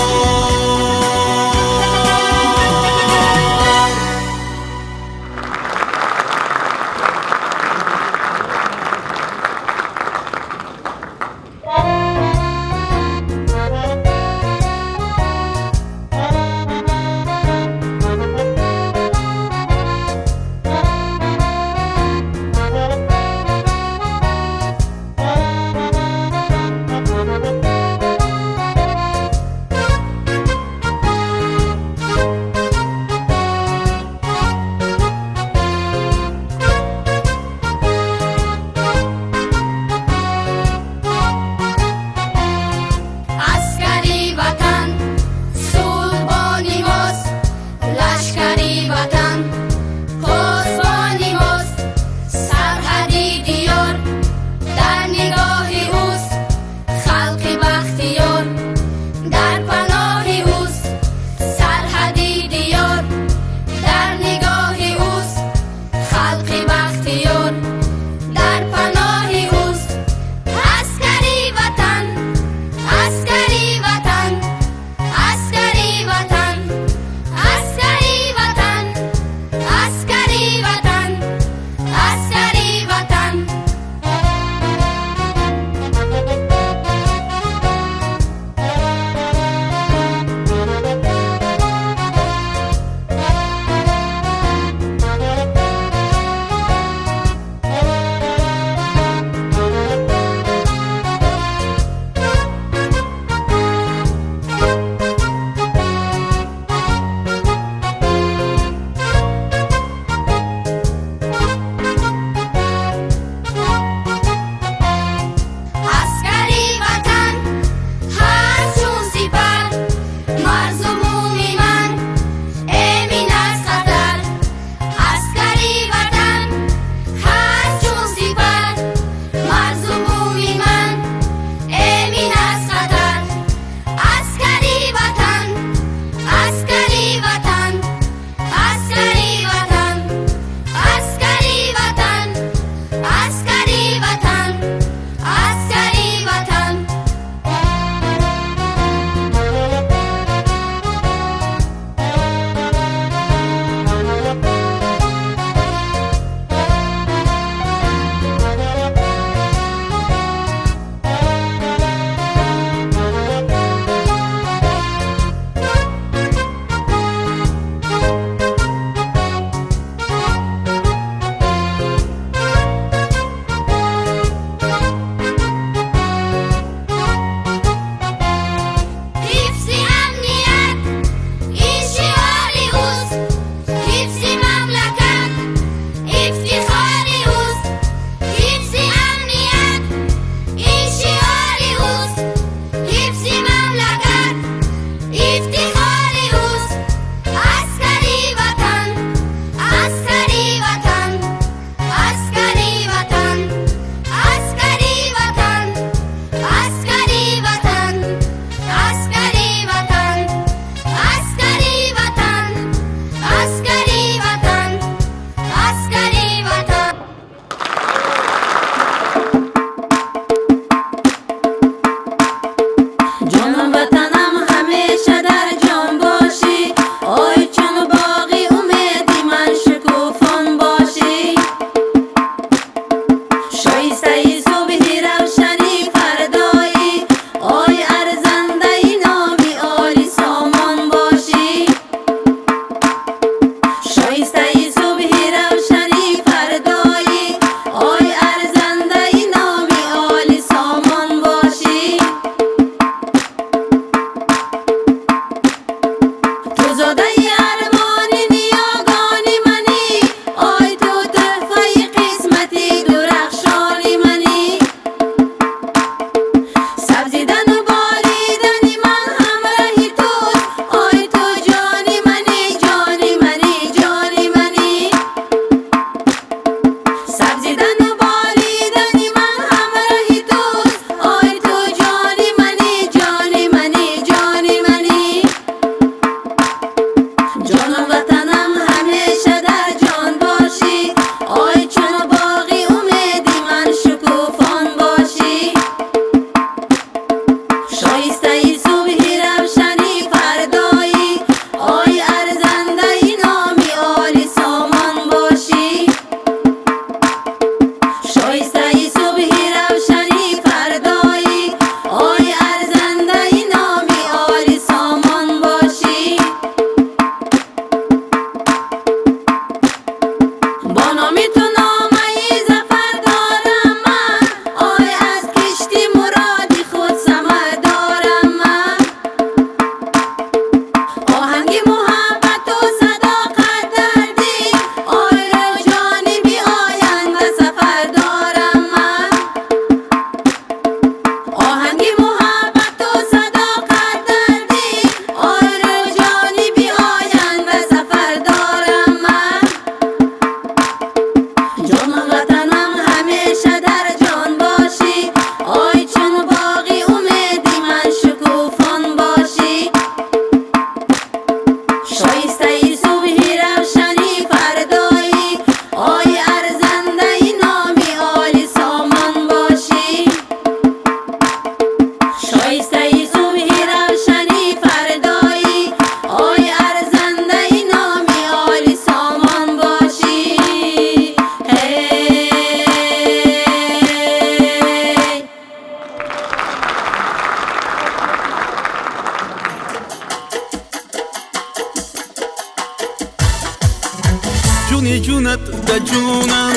ҷуни ҷунат да ҷунам,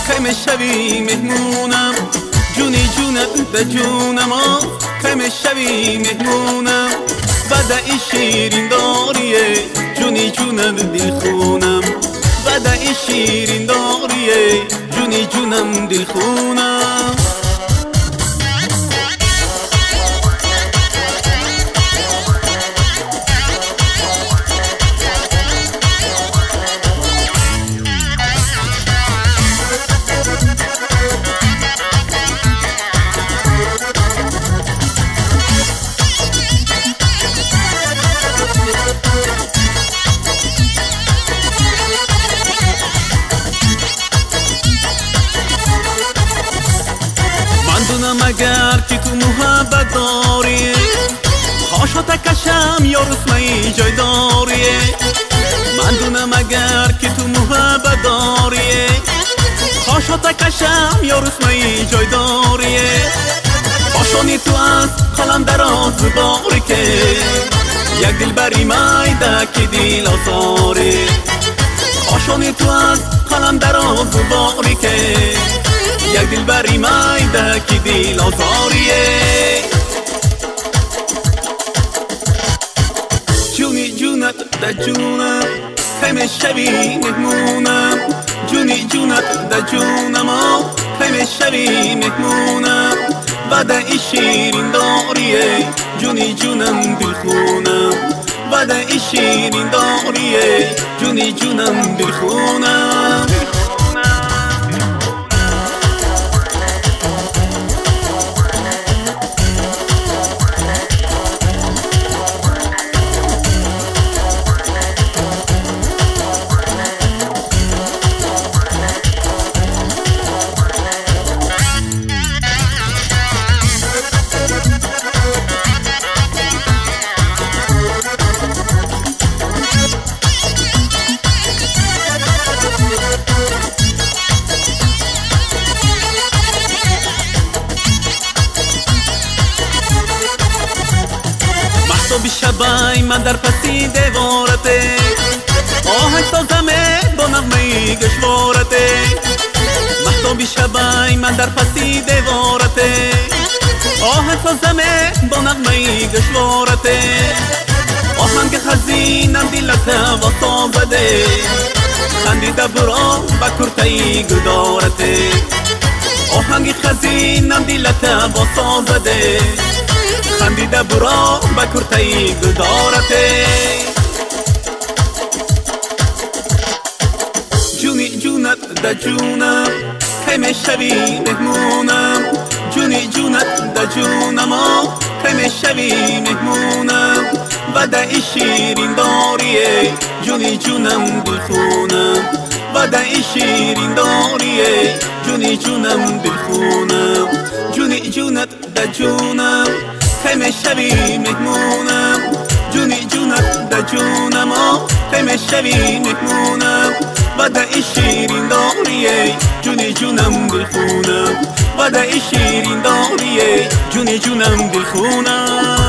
кай мешавӣ меҳмунам. Ҷуни ҷунат да ҷунам, кай мешавӣ меҳмунам. Ваъдаи ширин дорие, ҷуни ҷунат дилхунам. Ваъдаи ширин дорие, ҷуни ҷунам дилхунам. Агар ки ту муҳаббат дорӣ, хошота кашам ё русмаи ҷой дорӣ. Ман дунам агар ки ту муҳаббат дорӣ, хошота кашам ё русмаи ҷой дорӣ. Хошони ту аз қалам дароз борике, як дилбари майда ки дил озорӣ. Хошони ту аз қалам дароз борике, як дилбари майда ки дил озорие. Ҷуни ҷунат да ҷунам, кай мешавӣ меҳмунам. Ҷуни ҷунат да ҷунам, кай мешавӣ меҳмунам. Ваъдаи ширин дорие, ҷуни ҷунам дилхунам. Ваъдаи ширин дорие, ҷуни ҷунам дилхунам. Шабай ман дар паси деворате, оҳанг созаме бо нағмаи гӯшворате. Маҳтоби шабай ман дар паси деворате, оҳанг созаме бо нағмаи гӯшворате. Оҳанги хазинам дилата восозаде, хандида буро ба куртаи гудорате. Оҳанги хазинам дилата восозаде, хандида буро ба куртаи гудорате. Ҷуни ҷунат да ҷунам, кай мешавӣ меҳмунам. Ҷуни ҷунат да ҷунам, кай мешавӣ меҳмунам. Ваъдаи ширин дорие, ҷуни ҷунам дилхунам. Ваъдаи ширин дорие, ҷуни ҷунам дилхунам. Ҷуни ҷунат да ҷунам, кай мешавӣ меҳмунам. Ҷуни ҷунат да ҷунам, кай мешавӣ меҳмунам. Ваъдаи ширин дорие, ҷуни ҷунам дилхунам. Ваъдаи ширин дорие, ҷуни ҷунам дилхунам.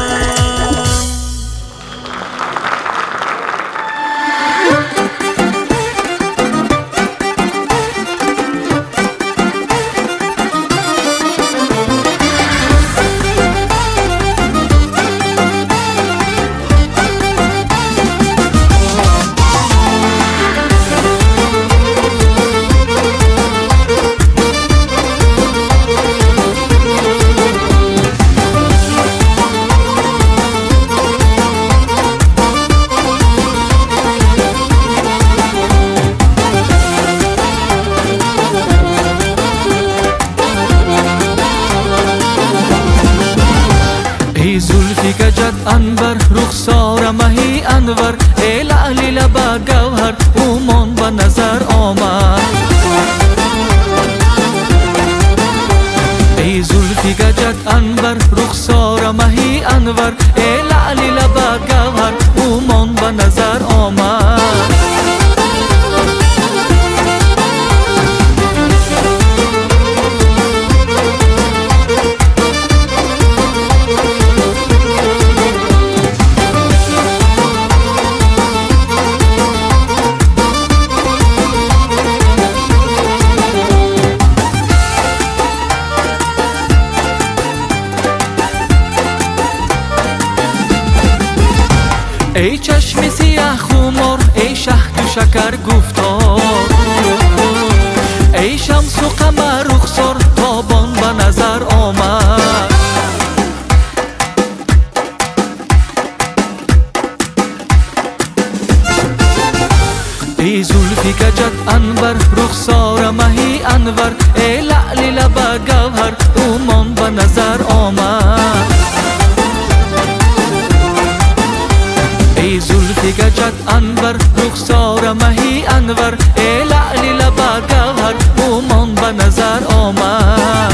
Анвар рухсора маҳи Анвар, э лаъли лаба гавҳар, ӯмон ба назар омад. Эй зулфи гаҷат Анвар, рухсора маҳи Анвар, э лаъли лаба гавҳар, ӯмон ба назар омад. Эй чашми сиёҳ хумор, эй шаҳду шакар гуфтор, эй шамсу қамар рухсор тобон ба назар омад. Эй зулфи каҷат анвар, рухсора маҳи анвар, эй лаъли лаба гавҳар умон ба назар омад. Эй зулфи каҷат анвар, рухсора маҳи анвар, эй лаъли лаба гавҳар умон ба назар омад.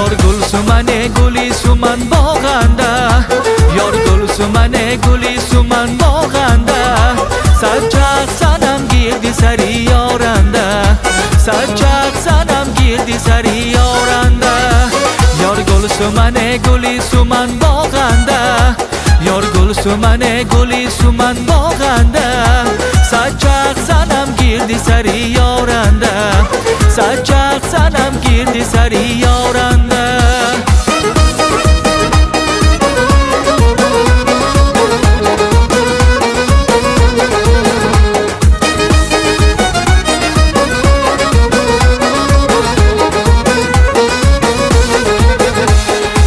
Ёр гул сумане гули суман боғанда, ёр гул сумане гули суман боғанда, саҷҷад санам гирди сари ёранда, саҷҷад санам гирди сари ёранда. Ёр гул сумане гули суман боғанда, ёр гул сумане гули суман боғанда, саҷҷад санам гирди сари ёранда, саҷҷад санам гирди сари ёранда.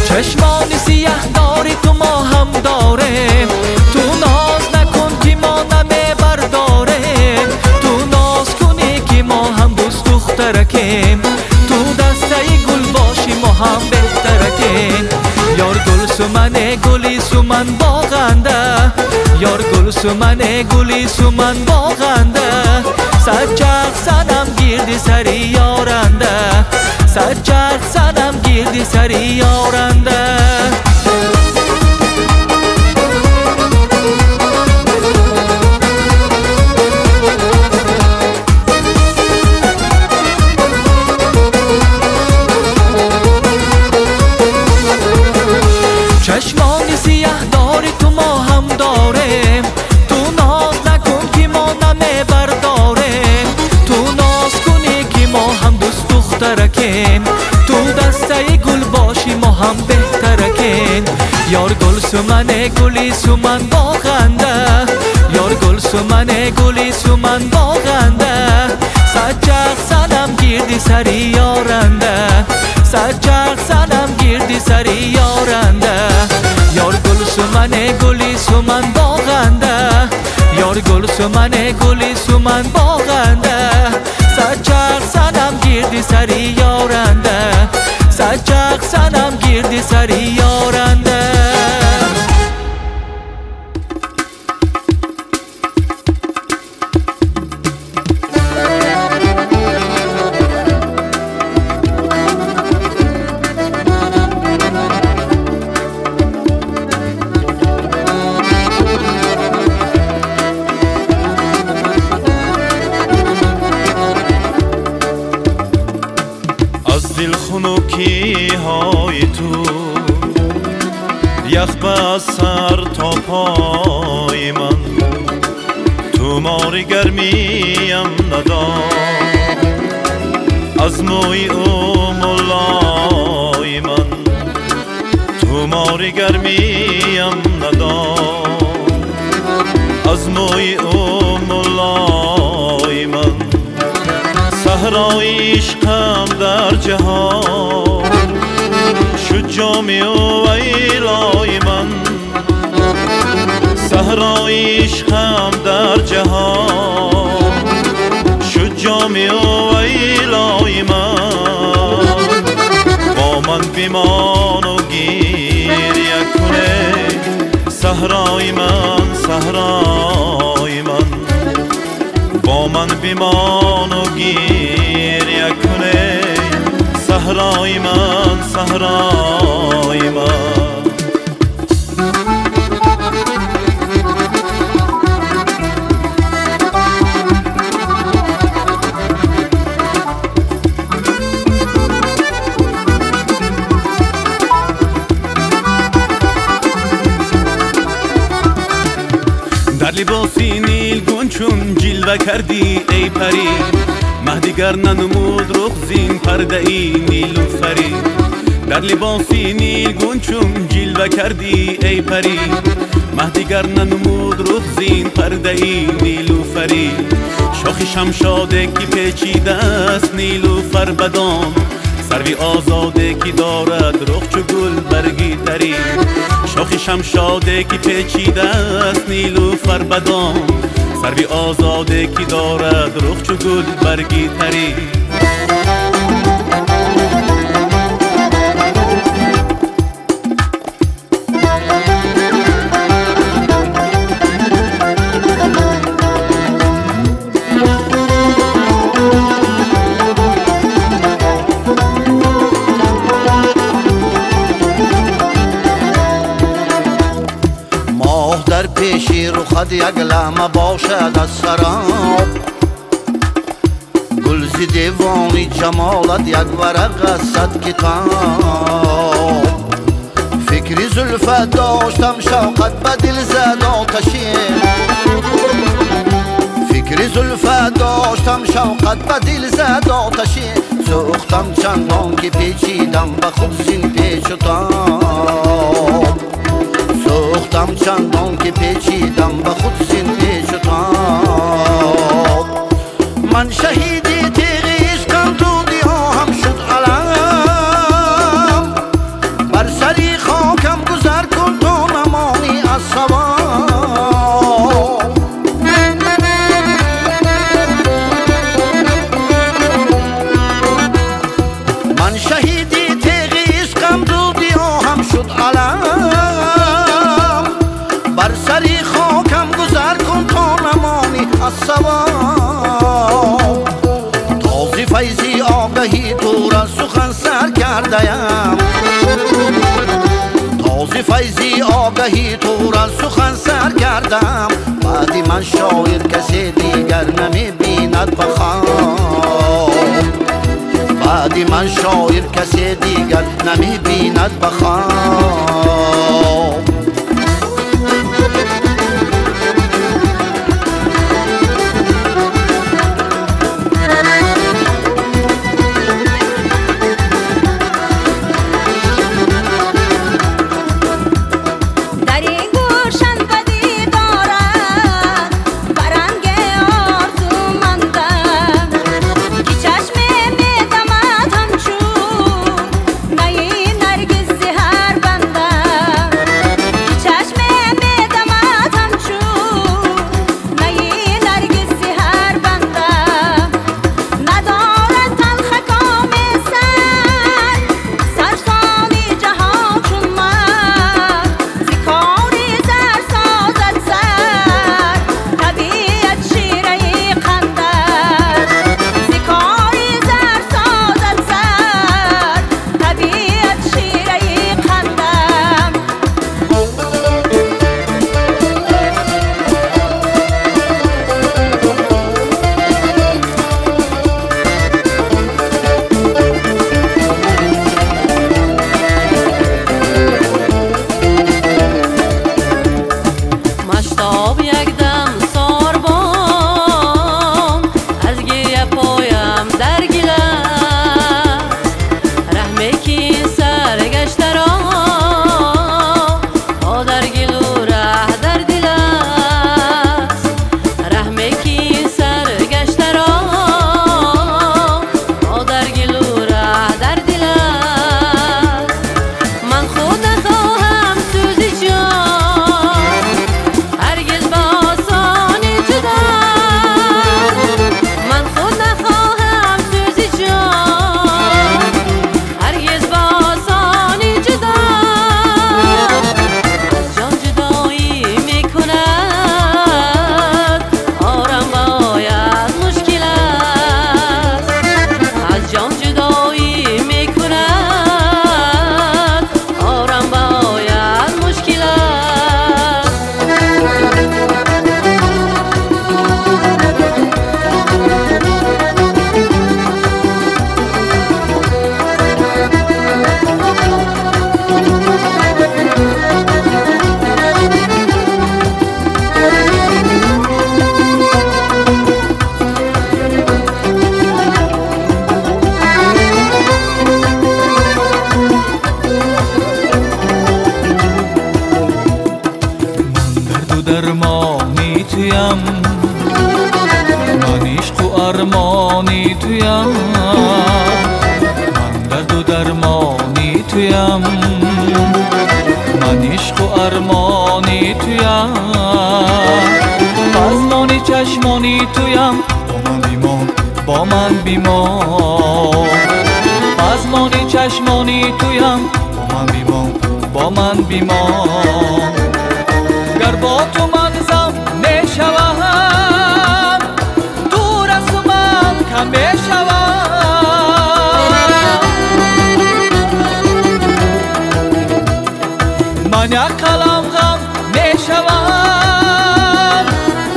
Чашмони сиёҳ дори ту мо ҳам дорем, ту ноз накун ки мо намебардорем, ту ноз кунӣ ки мо ҳам дӯст духтаракем, ту дастаи гул бошӣ мо ҳам беҳтаракем. Ёр гул сумане гули суман боғанда, ёр гул сумане гули суман боғанда, саҷҷад санам гирди сари ёранда, саҷҷад санам гирди сари ёранда. Чашмони сиёҳ дори ту мо ҳам дорем, ту ноз накун ки мо намебардорем, ту ноз кунӣ ки мо ҳам дӯст духтаракем, ту дастаи гул бошӣ мо ҳам беҳтаракем. Ёр гул сумане гули суман боғанда, ёр гул сумане гули суман боғанда, саҷҷад санам гирди сари ёранда, саҷҷад санам гирди сари ёранда. Ёр гул сумане гули суман боғанда, ёр гул сумане гули суман боғанда, саҷҷад санам гирди сари ёранда, саҷҷад санам гирди сари ёранда. Дилхунукиҳои ту ях ба сар то пои ман, тумори гармиям надод аз мӯи ӯ муллои ман, тумори гармиям надод аз мӯи ӯ муллои ман. Саҳрои ишқам дар ҷаҳон шуд ҷоми ӯ вайлои ман, саҳрои ишқам дар ҷаҳон шуд ҷоми ӯ вайлои ман. Бо ман бимону гиря куне саҳрои ман. Бо ман бимон ва гиря кун, саҳрои ман, саҳрои ман. Дар либоси нилгун чун ҷилва кардӣ эй парӣ, маҳ дигар нанамуд рух зин пардаи нилуфарӣ. Дар либоси нилгун чун ҷилва кардӣ эй парӣ, маҳ дигар нанамуд рух зин пардаи нилуфарӣ. Шохи шамшоде ки печидааст нилуфар бадом, сарви озоде ки дорад рух чу гул барги тарӣ. Шохи шамшоде ки печидааст нилуфар бадом, сарви озоде ки дорад рух чу гул барги тарӣ. Пеши рухат як лаҳма бошад аз сароб, гулзи девони ҷамолат як варақ аз сад китоб. Фикри зулфат доштам, шавқат ба дил зад оташин. Фикри зулфат доштам, шавқат ба дил зад оташин. Сӯхтам чандон ки печидам ба худ зин печу тоб. Сӯхтам чандон ки печидам ба худ зин печу тоб. Ман шаҳиди теғи ишқам, дуди оҳам шуд алам. Бар сари хокам гузар кун то намонӣ аз савоб. Ман шаҳиди теғи ишқам, дуди оҳам шуд алам. Бар сари хокам гузар кун то намонӣ аз савоб. Този файзи огаҳӣ тура сухан сар кардаям. Този файзи огаҳӣ тура сухан сар кардам. Баъди ман шоир касе дигар намебинад ба хоб. Баъди ман шоир касе дигар намебинад ба хоб. Наргиз ҳар банда. Армони туям, ман дарду дармони туям, ман ишқу армони туям, пазмони чашмони туям, бо ман бимон, бо ман бимон, пазмони чашмони туям, бо ман бимон, бо ман бимон. Гар бо ту ман зам мешавам, дур аз ту ман кам мешавам. Ман як қалам ғам мешавам,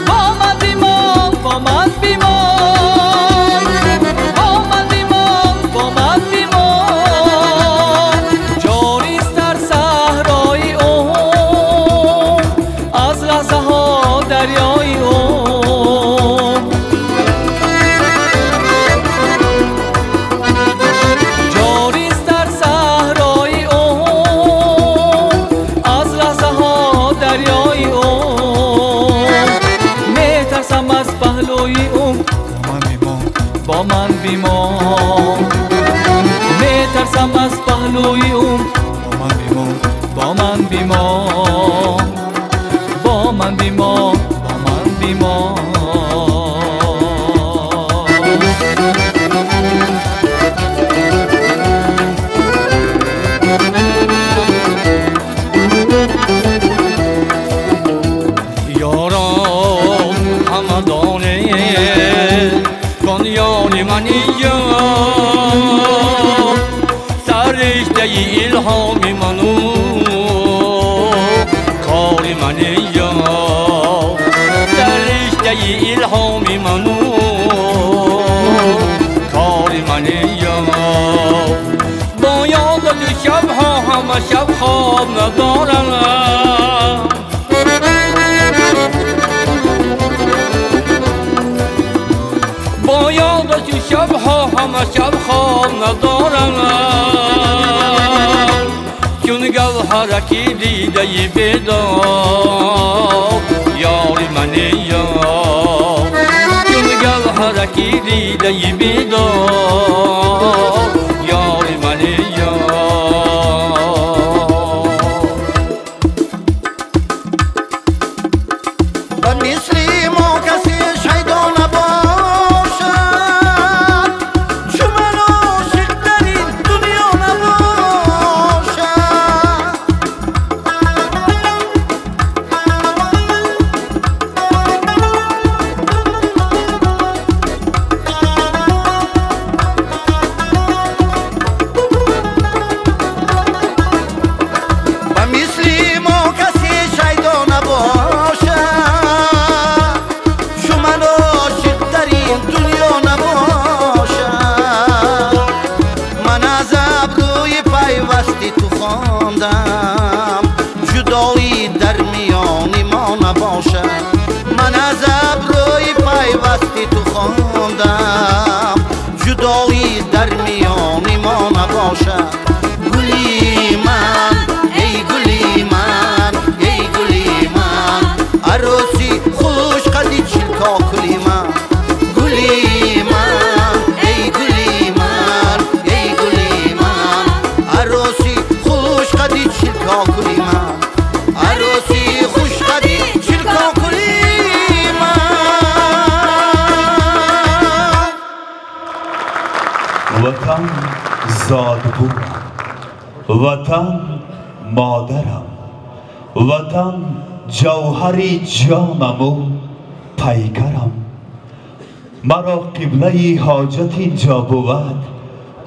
бо ман бимон, бо ман бимон, бо ман бимон, бо ман бимон. Ҷорист дар саҳрои умр, аз лаҳзаҳо дарёи умр. Ҷорист дар саҳрои умр, аз лаҳзаҳо дарёи умр. Метарсам аз паҳлӯи умр, бо ман бимон, бо ман бимон. Метарсам аз паҳлӯи умр, бо ман бимон, бо ман бимон, бо ман бимон, бо ман бимон. Ёрон ҳама донед, кон ёри ман инҷо, сариштаи илҳоми ману кори ман инҷо, сариштаи илҳоми ману кори ман инҷо. Бо ёдати шабҳо ҳама шаб хоб надорам, бо ёдати шабҳо ҳама шаб хоб надорам, чун гавҳараки дидаи бедор ёри ман ёр, чун гавҳараки дидаи бедор ёри ман ёр. Ба мисли мо касе шайдо набошад, чу ман ошиқ дар ин дунё набошад. Ба мисли мо касе шайдо набошад, чу ман ошиқ дар ин дунё набошад. Ман аз абрӯи пайвасти ту хондам, ҷудоӣ дар миёни мо набошад. Ман аз абрӯи пайвасти ту хондам, ҷудоӣ дар миёни мо набошад. Гули ман, эй гули ман, эй гули ман, арӯси хушқади чилкокули ман. Гули ман, эй гули ман, эй гули ман, арӯси хушқади чилкокули ман, арӯси хушқади чилкокули ман. Ватан зодбумам, ватан модарам, ватан ҷавҳари ҷонаму пайкарам. Маро қиблаи ҳоҷат инҷо бувад,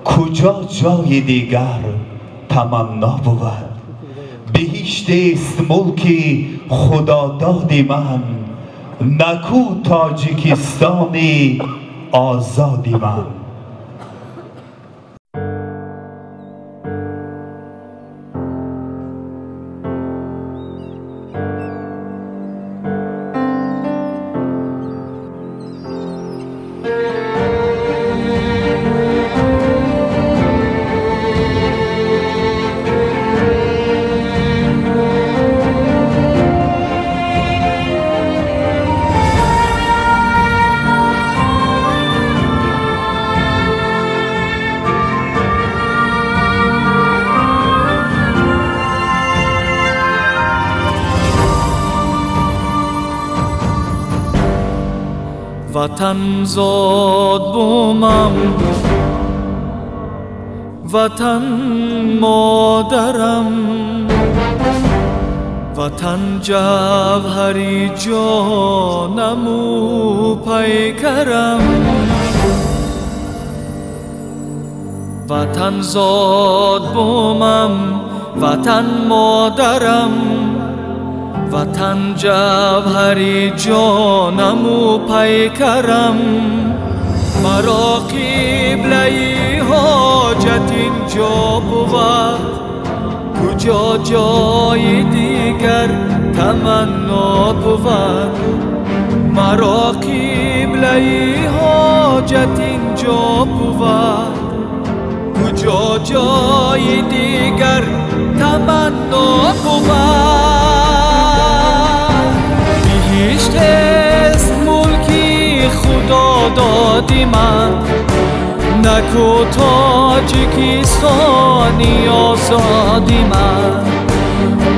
куҷо ҷои дигар таманно бувад. Биҳиштест мулки худододи ман, наку Тоҷикистони озоди ман. Ватан зод бумам, ватан модарам, ватан ҷавҳари ҷонаму пайкарам. Ватан зод бумам, ватан модарам, ватан ҷавҳари ҷонаму пайкарам. Маро қиблаи ҳоҷат инҷо бувад, куҷо ҷои дигар таманно бувад. Маро қиблаи ҳоҷат инҷо бувад, куҷо ҷои дигар таманно бувад. Биҳишт аст мулки Худо доди ман, наку Тоҷикистони озоди ман.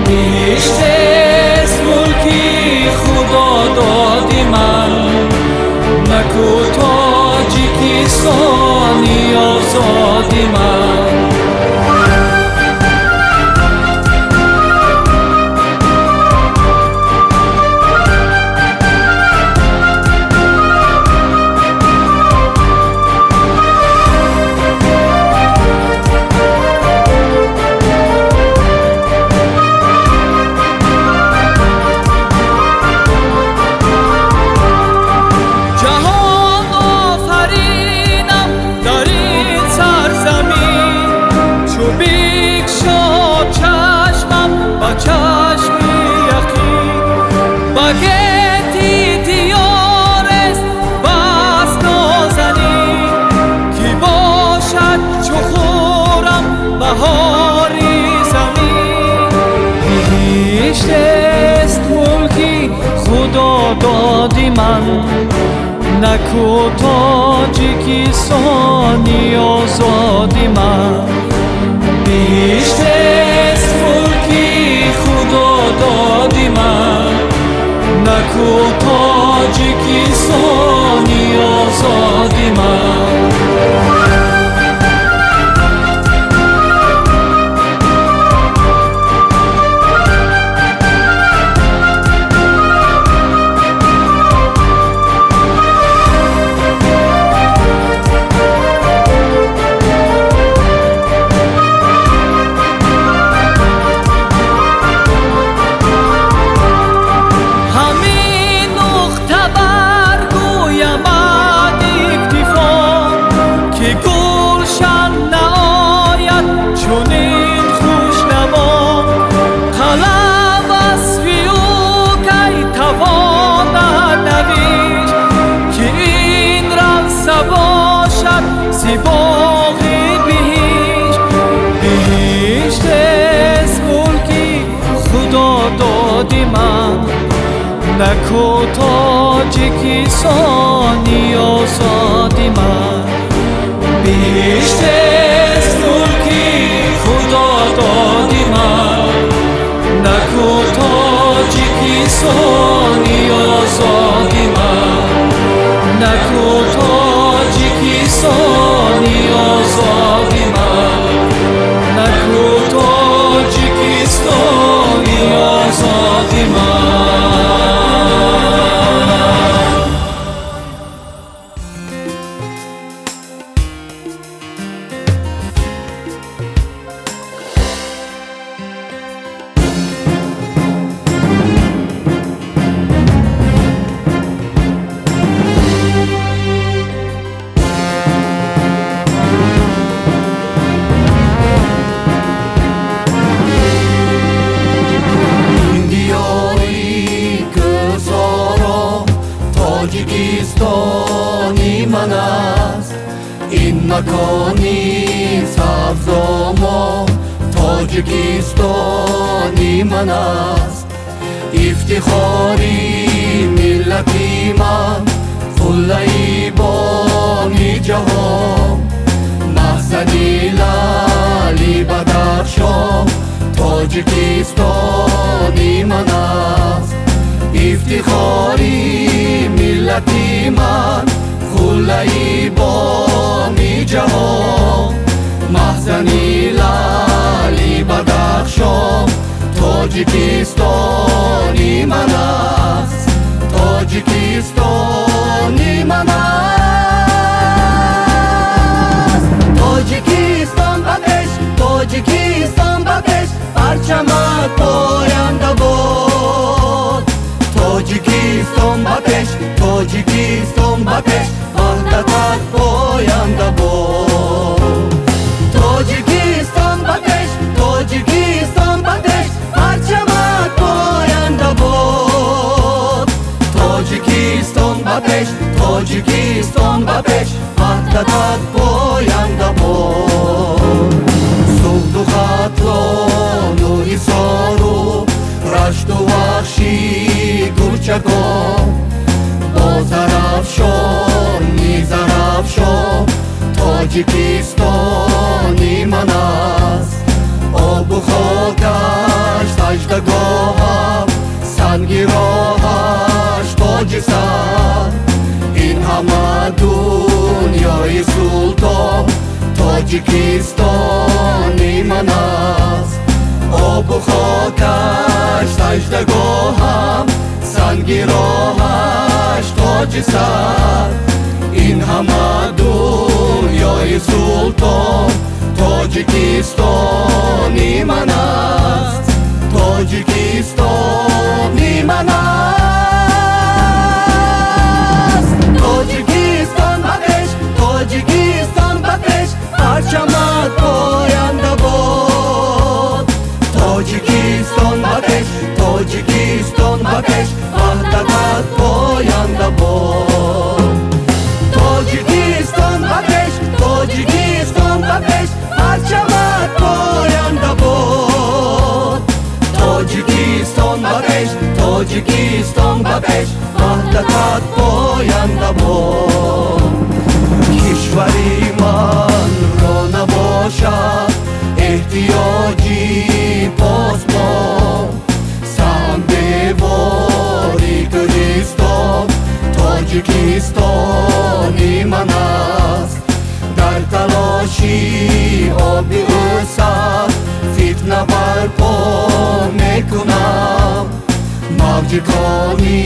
Биҳишт аст мулки Худо доди ман, наку Тоҷикистони озоди ман. Биҳишт аст мулки Худо доди ман, наку Тоҷикистони озоди ман. Биҳишт аст мулки Худо доди ман, наку Тоҷикистони озоди ман. Боғи биҳишт, биҳишт аст мулки Худо доди ман, наку Тоҷикистони озоди ман. Биҳишт аст мулки Худо доди ман, наку Тоҷикистони озоди ман, наку Тоҷикистони озоди ман, наку Тоҷикистони озоди ман. Тоҷикистони ман аст, ин макони сабзомо Тоҷикистони ман аст. Ифтихори миллати ман, қуллаи боми ҷаҳон, мақсади лаъли Бадахшон Тоҷикистони ман аст. Ифтихори миллати Миллати ман қуллаи боми ҷаҳон, маҳзани лаъли Бадахшон Тоҷикистони ман аст, Тоҷикистони ман аст. Тоҷикистон ба пеш, Тоҷикистон ба пеш, парчамат поянда бод. Тоҷикистон ба пеш, Тоҷикистон ба пеш, ваҳдатат поянда бод. Тоҷикистон ба пеш, Тоҷикистон ба пеш, парчамат поянда бод. Тоҷикистон ба пеш, Тоҷикистон ба пеш, ваҳдатат поянда бод. Суғду Хатлону Ҳисору Рашту Вахши Гулчакон, бо Зарафшони Зарафшон Тоҷикистони ман аст. Обу хокаш саждагоҳам, санги роҳаш тоҷи сар. Ин ҳама дунёи султон Тоҷикистони ман аст. Обу хокаш саждагоҳам, санги роҳаш тоҷи сар. Ин ҳама дунёи султон Тоҷикистони ман аст, Тоҷикистони ман аст. Тоҷикистон ба пеш, Тоҷикистон ба пеш, парчамат поянда бод. Тоҷикистон ба пеш, Тоҷикистон ба пеш, ваҳдатат поянда бод. Тоҷикистон ба пеш, Тоҷикистон ба пеш, парчамат поянда бод. Тоҷикистон ба пеш, Тоҷикистон ба пеш, ваҳдатат поянда бод. Кишвари манро набошад эҳтиёҷи посбон, сандевори Кӯҳистон Тоҷикистони ман аст. Дар талоши оби ӯ сар фитна барпо мекунам, мавҷи кони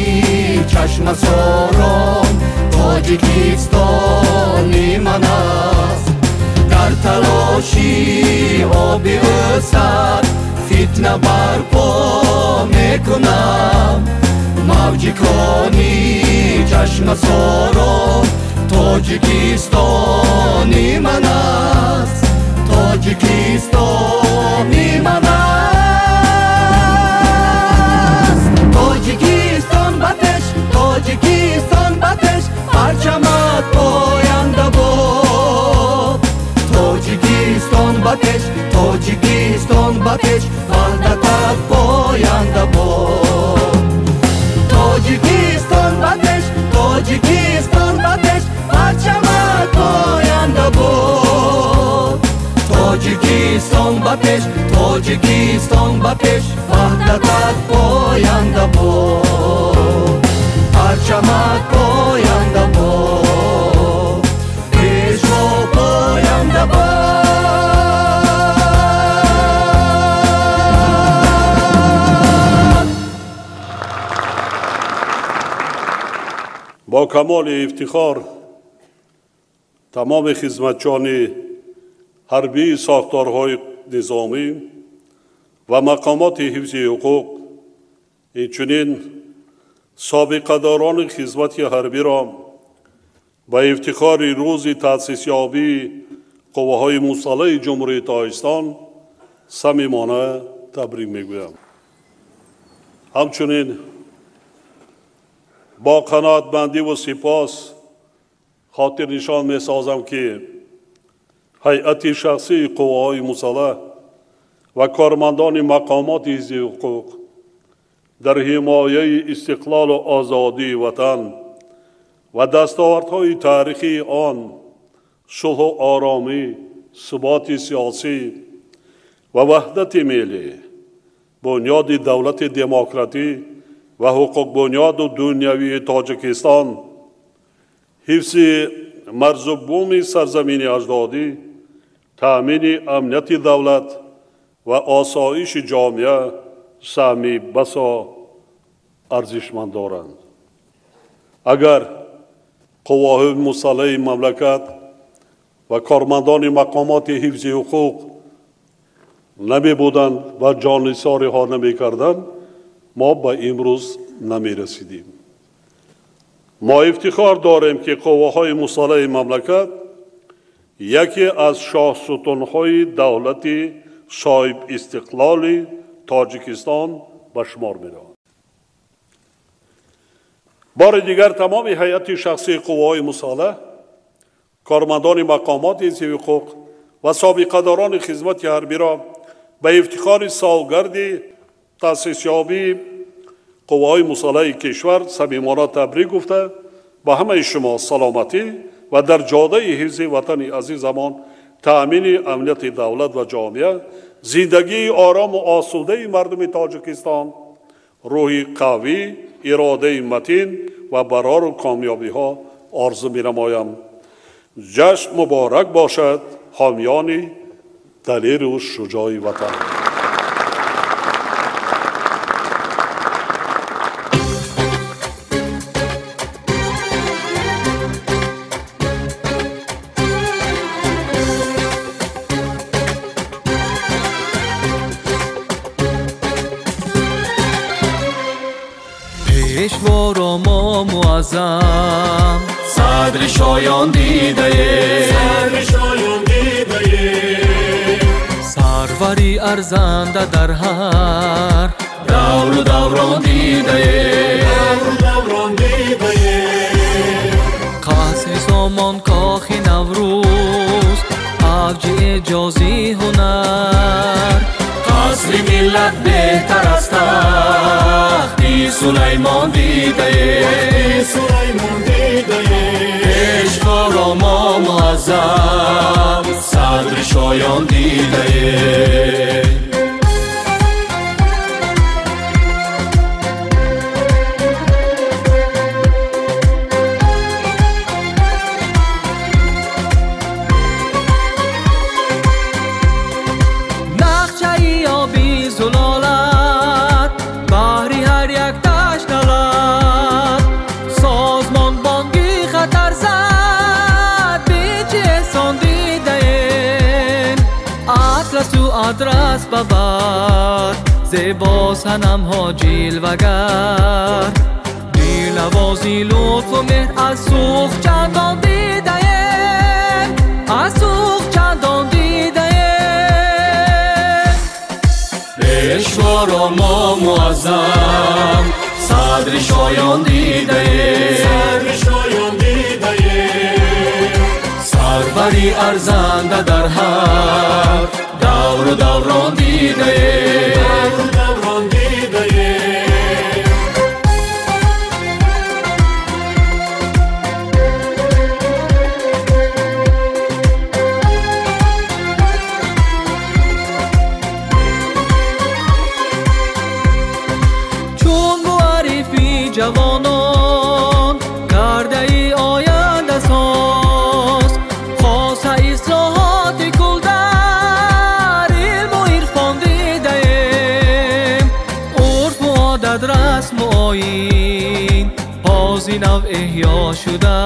чашмасорон Тоҷикистони ман аст. Дар талоши оби ӯ сар фитна барпо мекунам, мавҷи кони чашмасорон Тоҷикистони ман аст, Тоҷикистони ман аст. Тоҷикистон ба пеш, Тоҷикистон ба пеш, парчамат поянда бод. Тоҷикистон ба пеш, Тоҷикистон ба пеш, ваҳдатат поянда бод. Тоҷикистон ба пеш, Тоҷикистон ба пеш, парчамат поянда бод. Тоҷикистон ба пеш, Тоҷикистон ба пеш, ваҳдатат поянда бод. Парчамат поянда бод, пешво поянда бод. Бо камоли ифтихор тамоми хизматчони ҳарбии сохторҳои низомӣ ва мақомоти ҳифзи ҳуқуқ, инчунин собиқадорони хизмати ҳарбиро ба ифтихори рӯзи таъсисёбии қувваҳои мусаллаҳи Ҷумҳурии Тоҷикистон самимона табрик мегӯям. Ҳамчунин бо қаноатмандиву сипос хотирнишон месозам, ки ҳайати шахсии қувваҳои мусаллаҳ ва кормандони мақомоти ҳифзи ҳуқуқ дар ҳимояи истиқлолу озодии ватан ва дастовардҳои таърихии он, сулҳу оромӣ, суботи сиёсӣ ва ваҳдати миллӣ, бунёди давлати демократӣ ва ҳуқуқбунёду дунявии Тоҷикистон Ҳифзи марзу буми сарзамини аҷдодӣ, таъмини амнияти давлат ва осоиши ҷомеа саҳми басо арзишманд доранд. Агар қувваҳои мусаллаҳи мамлакат ва кормандони мақомоти ҳифзи ҳуқуқ намебуданд ва ҷоннисориҳо намекарданд, мо ба имрӯз намерасидем. Мо ифтихор дорем, ки қувваҳои мусаллаҳи мамлакат яке аз шоҳсутунҳои давлати соҳибистиқлоли Тоҷикистон ба шумор мераванд. Бори дигар тамоми ҳайати шахсии қувваҳои мусаллаҳ, кормандони мақомоти ҳифзи ҳуқуқ ва собиқадорони хизмати ҳарбиро ба ифтихори солгарди таъсисёбии қувваҳои мусаллаҳи кишвар самимона табрик гуфта, ба ҳамаи шумо саломатӣ ва дар ҷодаи ҳифзи ватани азизамон, таъмини амнияти давлат ва ҷомеа, зиндагии орому осудаи мардуми Тоҷикистон, рӯҳи қавӣ, иродаи матин ва барору комёбиҳо орзу менамоям. Ҷашн муборак бошад, ҳомиёни далеру шуҷои ватан. Пешворо мо муаззам, садри шоён дидаем, сарвари арзанда дар ҳар давру даврон дидаем. Қасри сомон, кохи Наврӯз, авҷи эъҷози ҳунар, қасри миллат беҳтар аз тахти Сулаймон дидаем. Пешворо мо муаззам, садри шоён дидаем. Адрас бабар, зебо санамҳо ҷилвагар, дилнавози лутфу меҳр аз сӯхт чандон дидаем, аз сӯхт чандон дидаем. Пешворо мо муаззам, садри шоён дидаем, сарвари арзанда дар ҳар давру даврон дидаем. Чун муаррифи ҷавонон кардаи ояндасоз, хоса ислоҳоти кул дар илму ирфон дидаем. Урфу одат, расму оин ҳози нав эҳё шуда,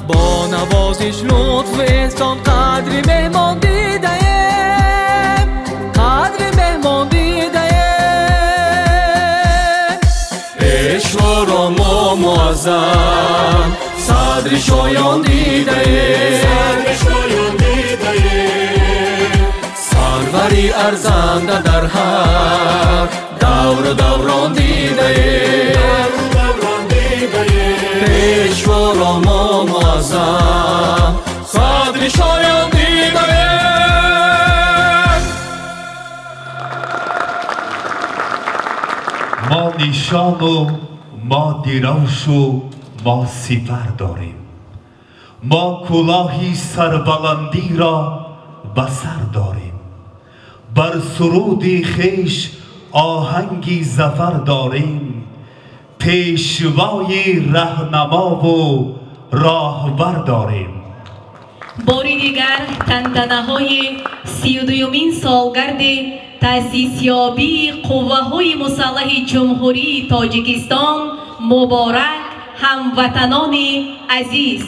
бо навозиш, лутфу эҳсон қадри меҳмон дидаем, қадри меҳмон дидаем. Пешворо мо муаззам, садри шоён дидаем, сарвари арзанда дар ҳар давру даврон дидаем. Пешворо мо муаззам, садри шоён дидаем. Мо нишону мо диравшу мо сипар дорем, мо кулоҳи сарбаландиро ба сар дорем, бар суруди хеш оҳанги зафар дорем, пешвои раҳнамову роҳбар дорем. Бори дигар тантанаҳои 32-юмин солгарди таъсисёбии қувваҳои мусаллаҳи Ҷумҳурии Тоҷикистон муборак, ҳамватанони азиз!